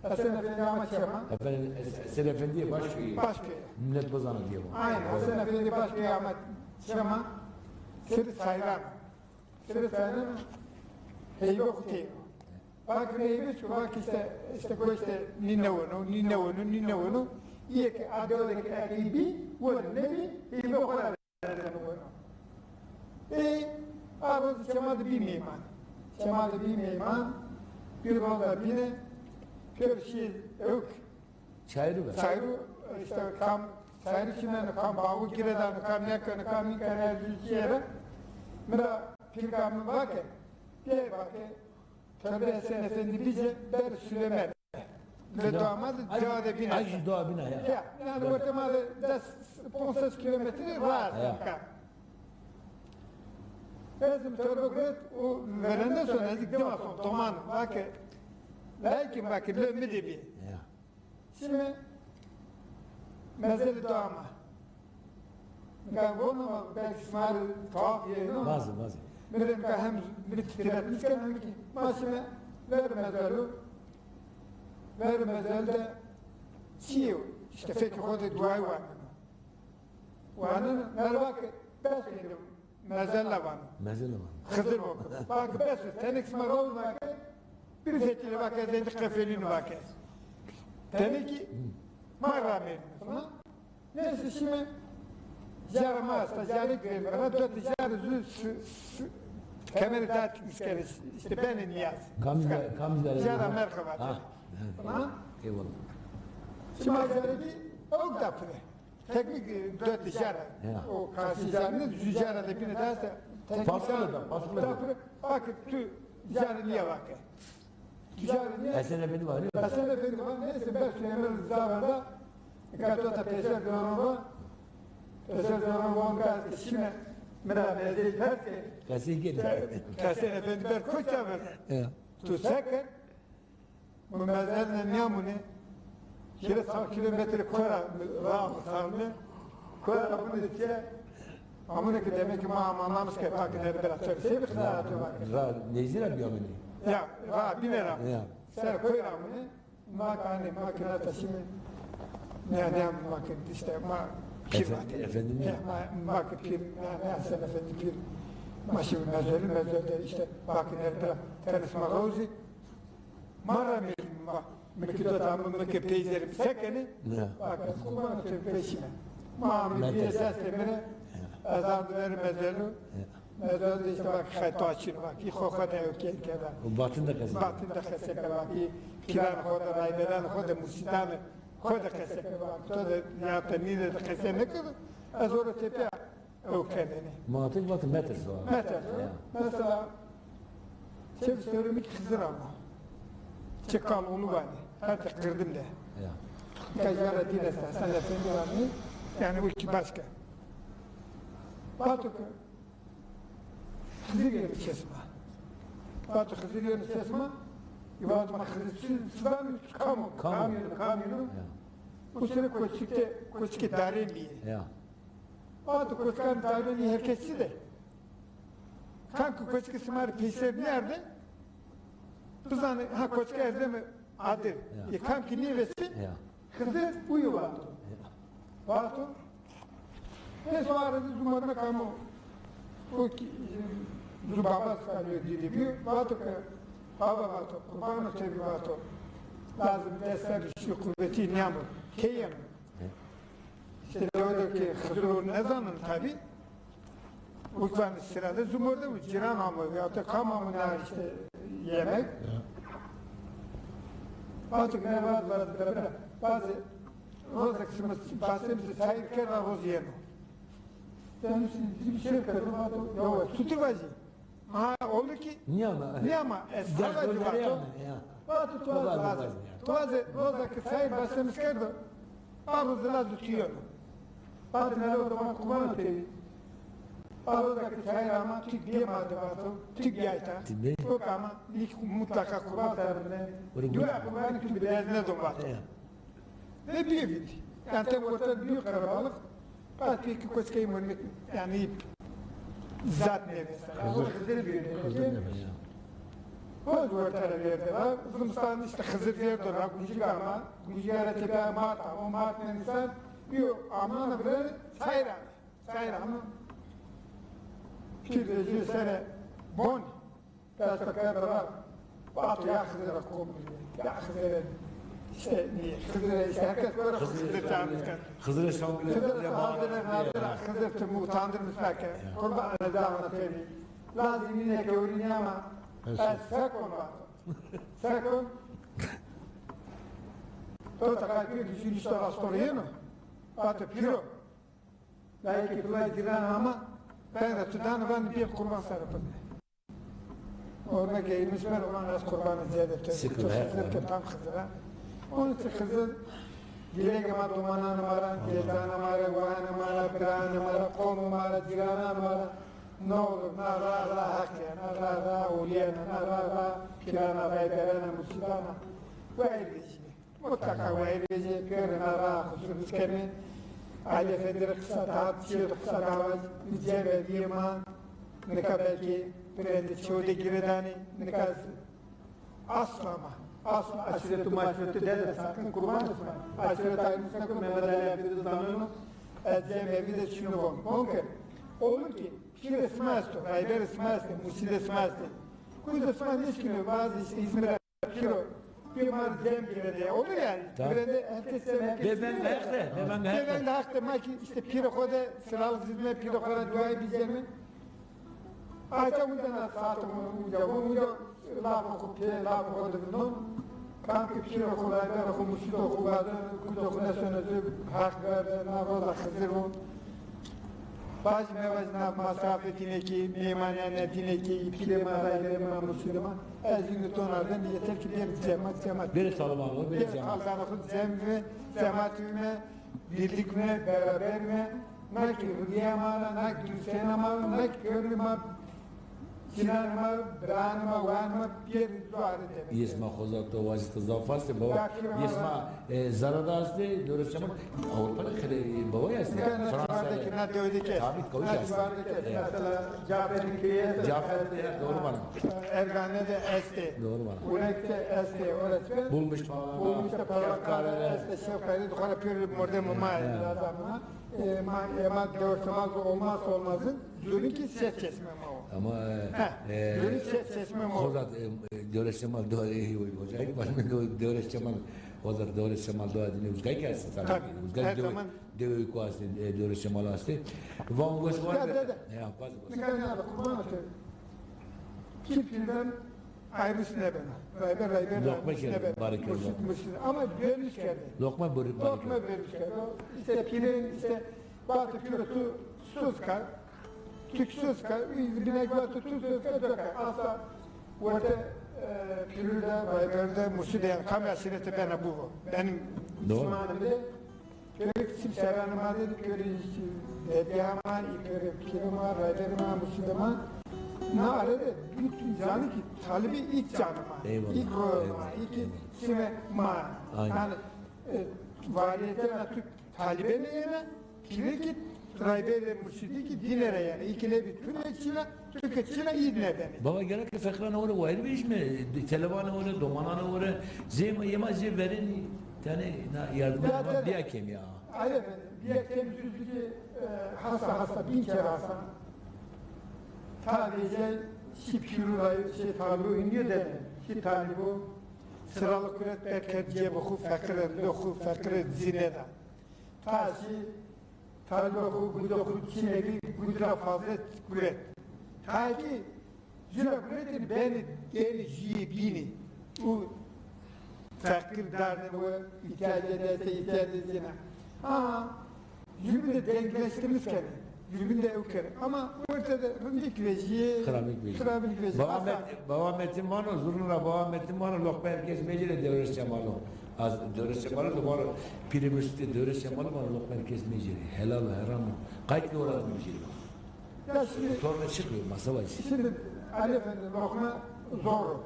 Hesen Efendi ama çema. Efendim, Es-, Hesen Efendiye Başköy. Başköy. Millet bozanı diye bu. Aynen, Hesen Efendi Başköy ama çema. Sırı Sayran. Sırı Sayran. Heybe Kuteyno. Bak heybe şu, bak işte, işte bu işte ninevonu, ninevonu, ninevonu. İyi ki adoleki ekibi, bu ne bir, heybe Kuteyno. Ê, a roz çema de bî meyman. Çema de bî meyman, bir roza bîne, pêro şî ewk. Çayru be. Çayru, işte kam, çayru çîneno, kam bawu giredano, kam nêkeno, kam nîkeno, her jû çîyê ra. Mi ra pîrka mi vake, pê vake, Tövbe Hesen Efendi bize ber Süleyman. Ve dua ma de, dua de bîna. Ay, dua bîna ya. Ya, yani orta ma de des, ponses kilometre rahat. Ya. Ezim torbe guret, o verende son, ezik dima son, doman, vake, belki vake, le mi de bi. Ya. Şimdi, mezeli dua ma. Nika vona ma belki şima rê tuhaf yeno. Vaze, vaze. Mi rê nika hem mi titretmiş keno hem ki. Ma şime ver mezelu. Ver mezel de çi yo? İşte fekê xo de duayı waneno. Waneno, merva ke bes êndî. Mezella vano. Mezella vano. Xizir vano. Vake bes o, tenê ki sima rawz vake, bir fekî rê vake, ez êndî qefelîno vake. Tenê ki ma ramêrîno falan. Neyse şîme jara ma esta, jarê ki verîme ra, dotê jara zû s-, s-, kemerê taht îskere, işte benê nîyaz. Kam jara, kam jara? Jara merxe vate. Ha, ha. Falan. Eyvallah. Şîma jarê ki ewk da pire. Teknik, e, dört jara. Ya. O karşı jarine, jü jara de bine dasta. Teknik. Fasıle da, fasıle da. Bak, tu jara niye vake? Tu jara niye? Hesen Efendi var ya. Hesen Efendi var, neyse, ben Süleyman Rıza var da. Kato da peşer dönüyor. Peşer dönüyor, on gaz ki şimdi. Mira, mezil, belki. Kasî geliyor. Hesen Efendi ber koça ver. Ya. Tu seker. Mi mezelne nîyamune, hîrê çar kîlometre kora ra sarne, kora ra amune çê, amune ki demek ki ma amanlamış ke pak nêrbera çê, sey bi xizara tu bak. Ra nêzdî ra bîyamune. Ya, ra bîne ra. Ya. Ser koy ra amune, ma kanî, ma ki nata şîme, ne, ne, ma ki işte, ma pîr. Efendim, efendim. Ya, ma, ma ki pîr, ne, ne, Hesen Efendi pîr. Ma şîme mezeli, mezeli de işte, ma ki nêrbera, tenis ma rozî. Ma ra mi, ma, mi ki dota mi, mi ki peyzerî se kenî? Ya. Bak, ez kurban otur peşime. Ma mi bir dest emire, ez andu veri mezelu. Ya. Mezelu de işte bak, xeta çin bak, i xo xo de okey keda. O batin de qesey. Batin de qesey keda bak, i pîran xo de, rayberan xo de, murşîdan xo de qesey keda bak. To de ya te nîne de qesey nêkerd, ez ora tepîya. Ew kerdêne. Mantık vatî metirso. Metirso. Ya. Mesela, çek sorumik Xizir ama. Çek kal onu vanî. Her de kırdım de. Ya. Kajara dîn esta. Sen de sen de vanî. Yani o ki başka. Vato ki Xizir yeri çesma. Vato Xizir yeri çesma. Vato ma Xizir çi, çi vanî, kamo, kamo, kamo. Ya. O sıra koçikte, koçike darê mi. Ya. Vato koçikan darê mi herkes çi de. Kam ki koçike sima rê peyser nêerde, bizanê, ha, koçike erdeme adir. Ya. E, kam ki nêvesî, ya, Xizir uyo vato. Ya. Vato. Neyse o arada zû morme kamo. O ki, zû baba skalyo dîdî bîyo. Vato ke, baba vato, qurbano tebî vato. Lazim dest ser şî, qurvetî nîyamo. Key yeno. İşte ne oldu ki Xizir o nêzaneno tabi. Ukvan sırada zumurda bu ciran ama ya da kam ama ne işte yemek. Artık ne var var da bırak. Bazı roza kısmı bahsemizi tayir kerra roz yeno. Demiş bir şey kadın vardı. Ya sütü vazı. Ha, oldu ki. Nîyama. Nîyama. E, sala vato. Vato tu vaze. Tu vaze, roza ki sayır başlamış kerdo. A roze la zutiyonu. Vato ne roza ma kumano tevi. A roza ki sayır ama tik diye ma de vato. Tik diye ayta. Tik diye. O kama, nik mutlaka kurban sarı ne. Dua kurbanı tu bilezine do vato. Ve bir evit. Yani tek orta büyük karabalık. Bas peki koçkayı mırmit. Yani zat ne mesela. Hazır. Hazır bir evit. Hazır ne mesela. Koz wertera vêrde ra, zimistan îşte Xizir vêrdo ra, guncîga ma, guncîga ra tepîya Mart a, o Mart nênîsan, yo amana vire çay ra, çay ra ama pîr vejîyo sere bonî, desta kerde ra, vato ya Xizir ra kom bî, ya Xizir, îşte, Xizir, îşte, herkes gore Xizir çağırmış. Xizir, Xizir, Xizir, Xizir, ti mi utandırmış meke, kurban edana tebî. Lazim nîne ke ewrînî ama ez sekon vato. Sekon. Tota kay pîr kî jû nîşto rasto ra yeno. Vato pîro. Layikê fila cîran ama ben de tu dano vanî bê qurban sere pinde. Orme geymiş ben olan ez qurbanê cede tebî. Şikir, to he, Xizir ke tam Xizir a. Onun için Xizir gilege ma domananê ma ra, gelcanê ma ra, wayanê ma ra, biranê ma ra, qomê ma ra, cîrananê ma ra. Ne olur, na ra ra Heq ya, na ra ra Ewlîya ya, na ra ra pîran a, rayberan a, murşîdan a. Wayîr vejîme. Mutlaka wayîr vejîme, pêrê na ra xusûr bikerîme. Elî Efendî rê qisa daha, çîyo de qisa daha vajî, cem evîyê ma, nika belkî birendê çewde girê danê, nika Asla ma, asla aşîretû maşîretû dede sakın kurban sima. Aşîret ayrı sakın Mehmet Ali Efendi zaneno, ez cem evî de şunu von. Onke, olur ki, pîrê sima esto, rayberê sima estê, murşîdê sima estê. Kuzê sima nêşkîno, bazı işte İzmir'e pîro, bir mar cem girede, olur yani. Tamam. Girede herkes cem, herkes. Bê veng Heq de, bê veng Heq de. Bê veng Heq de, ma ki işte pîrê xo de, sıralı zî dime, pîrê xo ra duayê biceme. Ayta uca na saate uca, uca lafê xo pê, lafê xo de vindon. Kam ke pîrê xo, rayberê xo, murşîdê xo, wazeno, kuzê xo nêsono ci, Heq verde, na roza Xizir o. Vajî mevajî na masrafê dîne kî, meymanîyanê dîne kî, pîrê ma, rayberê ma, murşîdê ma. Ez îno don ardem, yeter ki bêrî cemat, cemat. Bêrî salman, bêrî cemat. Bêrî kaldanê xo cem ve, cemat vîme. Birlik me, beraber me, na ki rîya ma ra, na ki dustena ma ra, na ki pêrû ma, cîranê ma, biranê ma, wanê ma, pêrî zuarê de. Yê sima xoza to wazî ti zaf astê, baba. Yê sima, e, zere de astê, dewrê sima Avrupa de xele, e, baba ya astê. Fransa de. Na ciwar de ki, na dewe de ki. Tabii, kawî astê. Na ciwar de ki. Evet. Mesela Caferî keyî estê. Cafer de, doğru vana. Ergane de estê. Doğru vana. Unek de estê, orası. Bulmuş falan. Bulmuş de falan. Şefkare. Estê, Şefkare de xora pêrû mordemê ma, lazım ma. E, ma, e, ma dewrê sima olmazsa olmazı, zurîn ki ses kesme ma o. Ama, e, zurîn ses kesme ma o. Xoza, e, e, dewrê sima do, e, hocayî, dewrê sima, xoza dewrê sima do adını uzgay ki astê. Tabii. Uzgay. Her zaman. Dewe ku astê, e, dewrê sima astê. Van goş var. Ya dede. Ya, baz goş. Nika ne, kurban olayım. Kim kimden ayrısı ne bena? Rayber, rayber, loqma ayrısı ne bena? Barikir, murşîd, loqma. Murşîd. Ama bölmüş kerde. Loqma bölmüş kerde. Loqma bölmüş kerde. İşte pîrê, işte, vato pîro tu suska, tük suska, binek vato tu suska, döka. Asla orada, e, pîrû de, rayber de, murşîd de, yani kam aşîretî bena bu. Benim zamanımda Pêrê çim serranê ma de, pêrê dedîya ma, pêrê pîrê ma, rayberê ma, murşîdê ma. Na arede bütün canî ki talibê ilk canî ma, ilk royê ma, ilk çimê ma. Aynen. Yani, e, variyete na tu talibe nêyena, pîrê ki, rayberê, murşîdî ki dîne ra yena. Î ki nêbî tu nêçîna, tu ke çîna î nêbenê. Baba, gerek feqîranê ore wayîr vejîme, televanê ore, domananê ore, zê ma, yê ma zê verênî, tenê na yardimê ma bîya kêm ya. Alî Efendi, bîya kêm, zû zû ki, e, hasa hasa, bin kere hasa. Ta vejîyay şî pîrû ra, şey, talibû hînî de, şî talibû, sıralı kuret, berkerd cêbê xo, feqîrê lê xo, feqîrê ci nêda. Ta şî talibê xo, gudê xo çinê bî, gud ra fazla guret. Ta ki jû ra guretêne benê, benê jûyê bînî. Û feqîr dardê we, îhtîyacê de estê, îhtîyacê ci nê. Ha, jûbîn de denkleştirmiş kenê. Jûbîn de ew kenê. Ama ortada rindîk vejîyê, xirabîk vejîyê. Xirabîk vejîyê. Baba Met-, Baba Metin vano, zurna ra Baba Metin vano, loqma herkes mecêrê Dewrês Cemal o. Az Dewrês Cemal o, vano, pîrê murşîdê Dewrês Cemal o, vano, loqma herkes mecêrê. Helal o, heram o. Qayt ki orad mecêrê. Ya şimdi, torne çıkmıyor, masa var. Şimdi Ali Efendi, loqma zor o.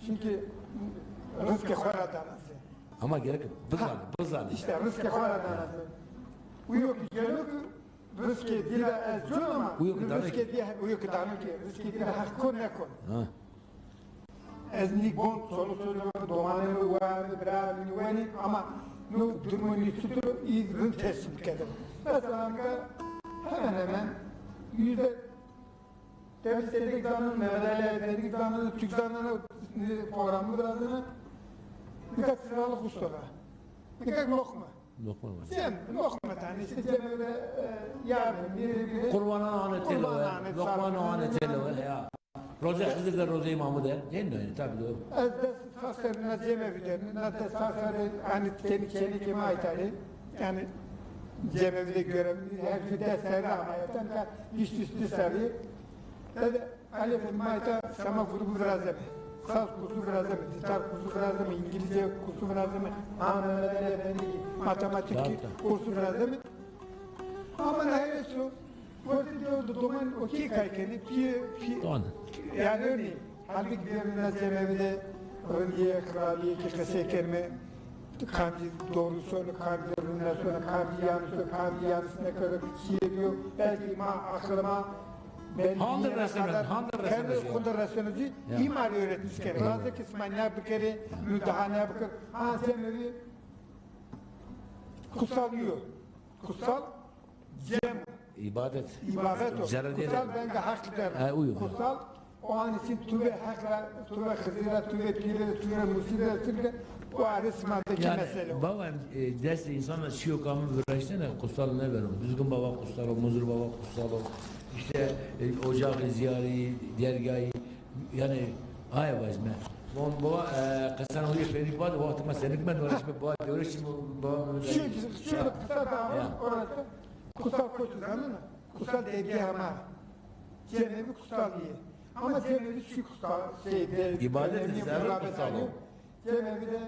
Çünkü rizqê xo ra dana ci. Ama gerek bizanê, bizanê. İşte rizqê xo ra dana ci. Uyo ki gelo ki rizqê dî ra ez con ama, uyo ki dano ki, rizqê dî, uyo ki dano ki rizqê dî ra Heq kon nêkon. Ha. ez nî bon, çoluk çocuğu, domanê mi, waya mi, birayê mi wenî, ama no durumu nî çutur o, î rind tesîr kerdin. Mesela nika hemen hemen yüzde Tebî Sedik zaneno, Mehmet Ali Efendi zaneno, Türk zaneno, programı virazeno. Nika çiralık usta ra. Nika lokma. Lokma var. Cem, lokma tane işte Cem'e de, e, yardım, biri biri. Qurbanan ane têlewe, Lokman ane têlewe, ya. Roze Xizir de, roze îmamî de. Değil mi? Tabii, doğru. Ez des sağ serî na Cemevî de, na des sağ serî, hani, tenî çênekê ma îtalî. Yani Cemevî de görevli, her şey des serî ama, yani, üst üste serî. Dedi, Elif, ma îta sema grubu virazeme. Saz kursu virazeme, gitar kursu virazeme, İngilizce kursu virazeme. Ha, Mehmet Ali Efendi, matematik kursu virazeme. Ama neyse, orada diyor, doman okey kay kenê, pi, pi, yani örneğin, halbuki bir Mehmet Cemevî de rindîye, kralîye ki qesey kerme, kamcî doğru söyle, kamcî rindîye söyle, kamcî yanlış söyle, kamcî yanlış ne kadar kişiye diyor. Belki ma aklıma, belki handır resmedin, handır resmedin. Kendi kunda resmedin, imar öğretmiş kere. Bazı kısmen ne bir kere, müdahale ne bir kere. Ha, Cemevî kutsal diyor. Kutsal Cem. İbadet. İbadet o. Kutsal ben de hak der. Kutsal, o an için tu ve hak ra, tu ve Xizir ra, tu ve Pîr ra, tu ve Mursîd ra, tu ve o arasındaki mesele o. Baba, e, dest insana çiyo kamı viraştene kutsal ne ver o. Düzgün baba kutsal o, Muzur baba kutsal o. İşte, e, ocağı ziyari, dergahı, yani, aye vajme. Von baba, e, qesan hoyê pêrî bade, wextê ma senik mend, wala şime baba, dewre şime baba. Şu, şu kısa da orası. Kutsal koçu zanena. Kutsal dergahê ma. Cemevî kutsal diye. Ama Cemevî şu kutsal şey de. İbadet zerre kutsal o. Cemevî de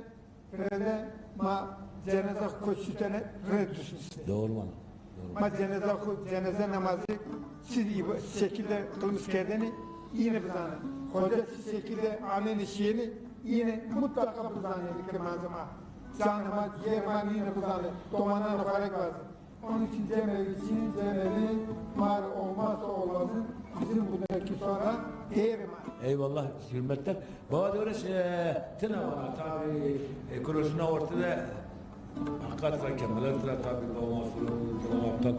rende ma ceneza xo şutene rê duşnişte. Doğru vana. Doğru. Ma ceneza xo, ceneza namazı çi şekilde kılmış kerdeni yine bizane. Hoca çi şekilde aneni şiyeni yine mutlaka bizane ki manzuma. Canı ma, ciğer ma yine bizane. Domanan xorek lazım. Onun için Cemevî, Çin Cemevî var, olmazsa olmazı bizim buradaki sonra değeri var. Eyvallah, hürmetler. Baba Dewreş, e, tına vana tabi, e, kurosuna ortada hakikat ra, kemalet ra tabi, baba Mansur, baba Aptal,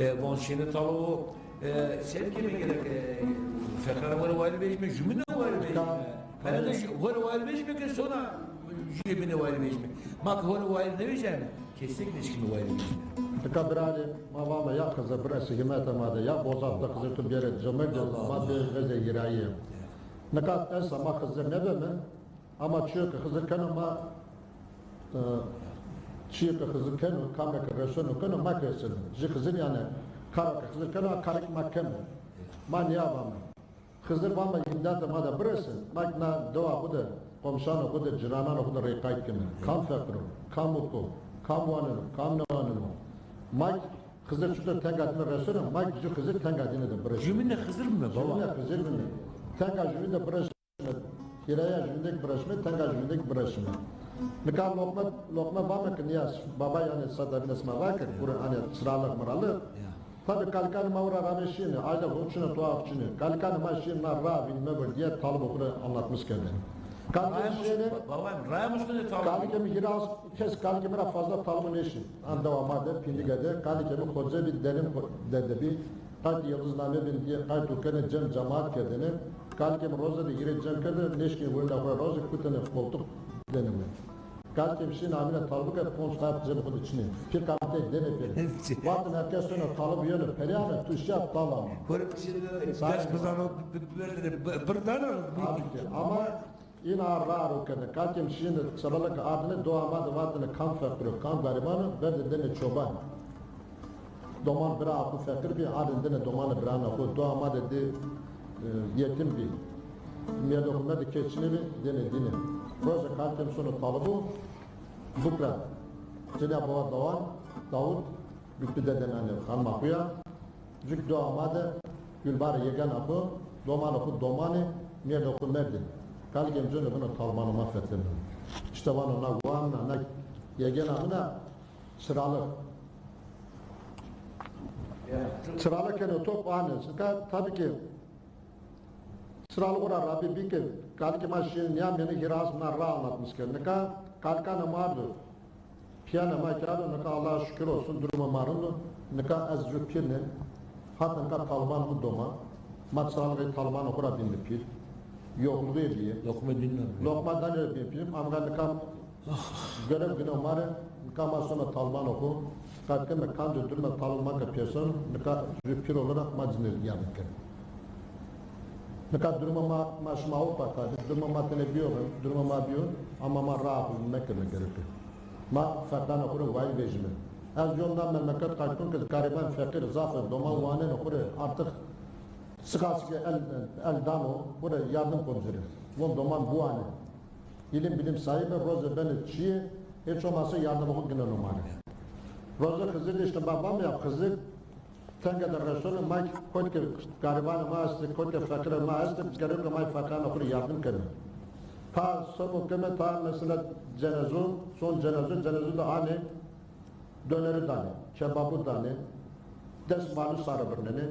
e, von şini talo, e, sen kime gerek, e, fekara var, var vecme, jümüne var vecme. Hele de ju-, hore wayir vejîme ke sona jûye bine wayir vejîme. Ma ke hore wayir nevejîme, kesek nêşkîme wayir vejîme. Nika birarê ma vame ya Xizir biresî hîmete ma de, ya Bozat de Xizir tu bêrê cemir de, ma bê veze hîrayîye. Nika esa ma Xizir nêbeme, ama çîyo ke Xizir keno ma, e, çîyo ke Xizir keno, kame ke reseno keno, ma kî reseno. Jû Xizir yanî kara ke Xizir keno, a karê ma keno. Ma nîya vame. Xizir vame îmdadê ma de birese, ma kî na dewa xo de, qomşanê xo de, cirananê xo de rê qayt keme. Kam feqir o, kam uk o, kam waneno, kam nêwaneno. Ma kî Xizir çutir tenga dîne reseno, ma kî jû Xizir tenga dîne de biresîme. Jumîne Xizir bime baba. Jumîne Xizir bime. Tenga jumîn de biresîme. Hîraya jumîn de kî biresîme, tenga jumîn de kî biresîme. Nika loqme, loqme vame ke nîya baba yanî sade bîne sima ra ke, kure hanî çiralık miralık. Ya. Tabi kalikanê ma ora ramê şîyêne, aile xo çin o, tuhaf çin o. Kalikanê ma şîyêne na ra vînî, me gor diye talibê xo rê anlatmış kerdêne. Kalikê mi şîyêne, ba-, baba, raya mi şîyêne talib. Kalikê mi hîra kes, kalikê mi ra fazla talibî nêşî. An dewa ma de, Pîndike de, kalikê mi xoce bî, delim xo-, de de bî. Qaytê yildizname bîn diye, qayt û kenê cem cemaat kerdêne. Kalikê mi roze de hîrê cem kerdêne, nêşkî wenda xo ra roze kutêne qoltuk dêne mi. Kalikê mi şîn amîne talibike, ponc kağıt cebê xo de çinê. Pî kamtey dêne pêrê. Vatêne her kes sono talib yeno perîyane, tu şîya talama. Hore bir şey de, ders bizano, bir, bir, bir, bir, bir, bir, ama îna rar o kerdêne. Kalikê mi şîne çiralike ardêne, dewa ma de vatêne kam feqîr o, kam gariban o, berdê dêne çoban. Doman bira xo feqîr bî, ardêne dêne domanê biranê xo. Dewa ma de dê, e, yetim bî. Mêrdê xo merdê, kes çinê bî, dêne dîne. Roze kalikê mi sono talibu, bukra cinîya baba Dawan, Dawud, Lutfî dede name xanima xo ya. Cuk dewa ma de Gulbare yegena xo, domanê xo domanê, mêrdê xo merdê. Kalikê mi cono beno talibano ma fetheno. Îşte vano na wan na, na yegena min a, çiralık. Çiralık keno top ane. Çika tabii ki çiralık ora rabî bî ke Kalikê ma şîyêne nîyamêne, hîrê asmî na ra anlatmış kerd. Nika kalikanê ma ardo. Pîyanê ma kerd o, nika Allah'a şukir olsun, durumê ma rind o. Nika ez ju pîr nê. Hata nika Taliban mi doma. Ma çiralixê Talibanê xo ra bîne pîr. Yoxluğê bîye. Loqma dînî ra bîne. Loqma dînî ra bîne pîr. Ama nika görev gino ma rê. Nika ma some Talibanê xo. Qet keme kanco durumê Taliban ke pêson, nika ju pîr olarak ma cinê yardım keme. Nika durumê ma, ma şima awpa tabi, durumê ma tenê bîyo, durumê ma bîyo, ama ma raa xo mekeme gereke. Ma feqîranê xo rê wayîr vejîme. Ez yon na memleket qaytun ke gariban, feqîr zaf ê, doman wanenê xo rê artık sika sike el, el dano, xo rê yardım kon ci rê. Von doman biwane. İlim bilim sahibi, rozê benê çîyê, hiç olmazsa yardımê xo gineno ma rê. Rozê Xizir de işte ma vame ya Xizir, tenge de resonê ma kotke garibanê ma estê, kotke feqîrê ma estê, gereke ma feqîranê xo rê yardım keme. Ta somo keme, ta mesela cenezo, son cenezo, cenezo de anê, döneri danê, kebabu danê, des malû sarê birnenê.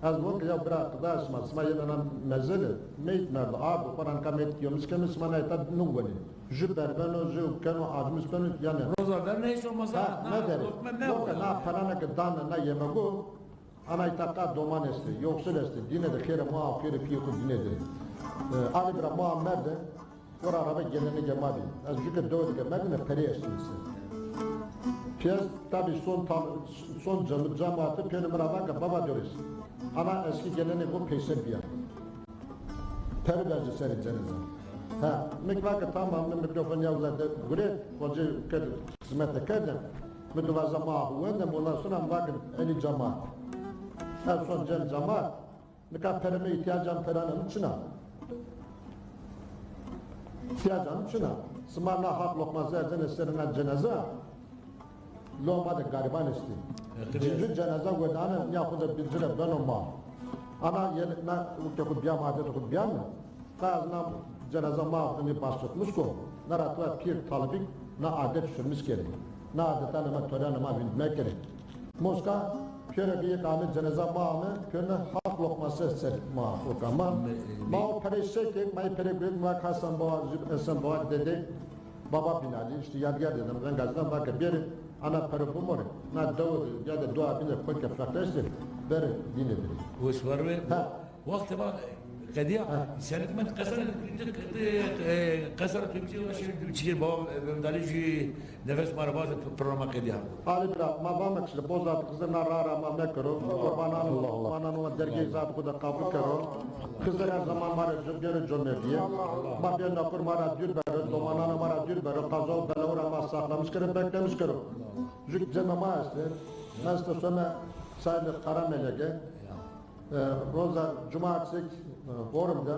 Ez von ke ya bira qida sima, sima yenena mezele, meyit merdo, ardo, xo ra nika meyit kiyomiş keme, sima na îta nêwenê. Ju berbeno, ju keno, acmiş beno, yanê. Roza ver ne hiç olmazsa. Ha, ha, mederê. Lokme me. Von ke na perane ke dane na yemego, ana îta qa doman estê, yoksul estê, dîne de xêrê ma, xêrê pîyê xo dîne de. E, Ali bira ma merde, xora rabe gelenegê ma bî. Ez ju ke dewe de ke merdîme perê estîme ser. Pîyez tabî son tam, son cem-, cemaatî pêro mi ra va ke baba Doris, ana eskî gelenê xo peyser bîya. Perî verci serê ceneza. Ha, mi va ke tamam, mi mîkrofon ya uza de gure, xocê kerd, xizmete kerde. Mi di vaza ma wende, ondan sonra mi va ke enî cemaat. Ez son cem cemaat. Nika perê mi, îhtîyacan perane mi çin a. Îhtîyacan mi çin a. Sima na haq loqma zerzenê serê na ceneza. Lo ma de gariban estî. Cî ju ceneza wedane, nîya xo de bi ci rê beno ma. Ana yê na uke xo bîyame, adetê xo bîyame. Qa ez na ceneza ma xo nê başlatmış ko. Na ra tuwa pîr talibîk na adet sürmüş kerê. Na adetanê ma, törenê ma vindme kerê. Moska, pêro ke yek ame ceneza ma ame, pêro haq loqma ser ser ma oka ma. Ma o perê seke, ma yê perê guret, ma Hasan Baba, Hasan Baba dede, Baba Binali, işte Yadigar dedem, Rengazdan va ke bêrê, ana perê bimorê. Na dewe de, ya de dua bîne, koyke feqîr estê, berê dîne dirê. Wes war be. Ha. Wextê ma qedîya, senik mend qesar, e, qesar Türkçe ve şey, çiçe baba, e, Mehmet Ali jü nefes ma ra vaze programa qedîya. Ali bira, ma vame ki işte, Bozat Xizir na ra ra ma mekero. Qurbanan, Allah Allah. Qurbanan olan dergê zat xo de qabul kero. Xizir her zaman ma rê co-, gere comerdîye. Ma bê nakur ma ra dûr bero, domanan ma ra dûr bero. Qaza û bela ra ma saxlamiş kero, beklemiş kero. Jük cemê ma estê. Ma estê some Saîdê Karamelege. E, roza cumartesi, e, Borum de, e,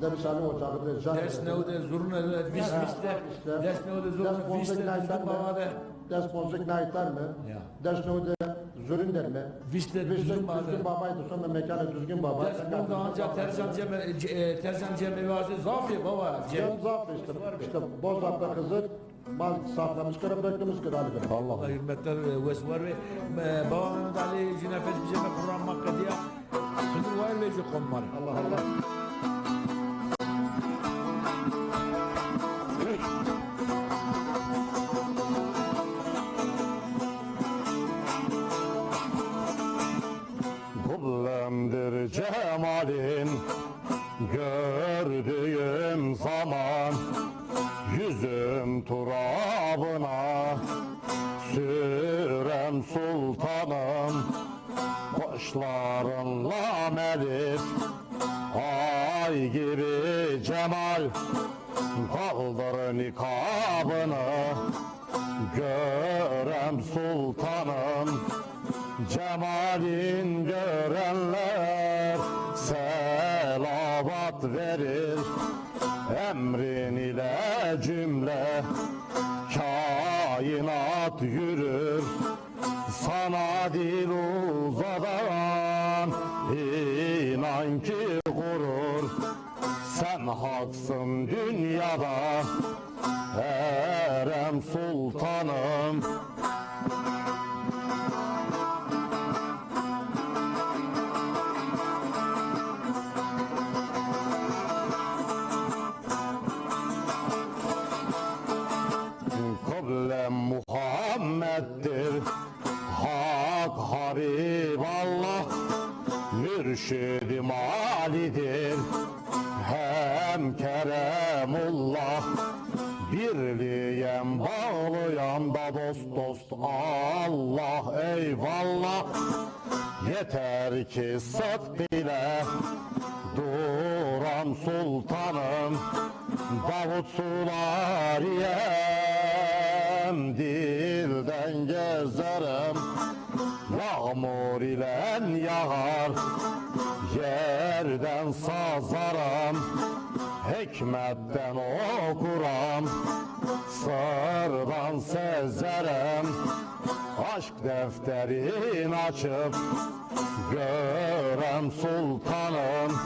Derviş Ali Ocağı de, jan. Des new de, zurna de, vîst, vîst de. Des new de, zurna, vîst de, Düzgün Baba de. Des ponzek naytar mi? Ya. Des new de, zurun der mi? Vîst de, Düzgün Baba de. Düzgün Baba de, sonra mekanı Düzgün Baba. Des ponzek anca Tercan Cem, e, Tercan Cem evazı zafî baba. Cem zaf işte, işte Bozat'ta Xizir. Ma saxlamış kero, beklemiş kero Ali bira. Allah. Allah hürmetler, e, wes war ve, e, baba Mehmet Ali jü nefes bize me Kur'an ma qedîya. Xizir wayir ve jü qom ma rê. Allah Allah. Kıblemdir cemalin gördüğüm zaman, yüzüm turabına sürem sultanım. Koçlarınla melif ay gibi cemal, kaldır nikabını. Görem sultanım, cemalin görenler selavat verir. Emrin ile cümle kainat yürür. Sana dil uzadan inan ki gurur. Sen haksın dünyada, Erem Sultanım. Birliyem, bağlıyam da dost dost, Allah eyvallah. Yeter ki sıdk ile duram sultanım. Davut sulariyem, dilden gezerim. Yağmur ile yağar, yerden sazarım. Hikmetten okuram, sırdan sezerim. Aşk defterin açıp görem sultanım.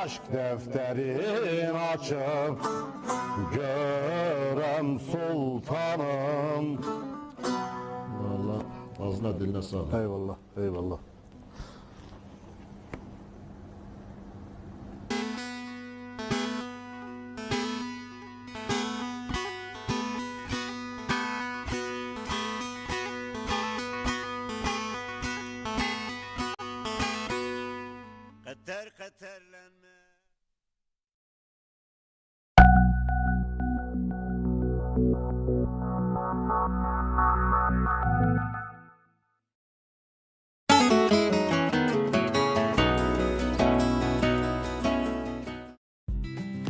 Aşk defterin açıp görem sultanım. Vallahi ağzına diline sağlık. Eyvallah, eyvallah. Qeter qeterlenme.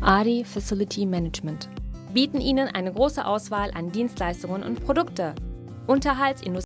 Ari Facility Management bieten Ihnen eine große Auswahl an Dienstleistungen und Produkte. Unterhaltsindustrie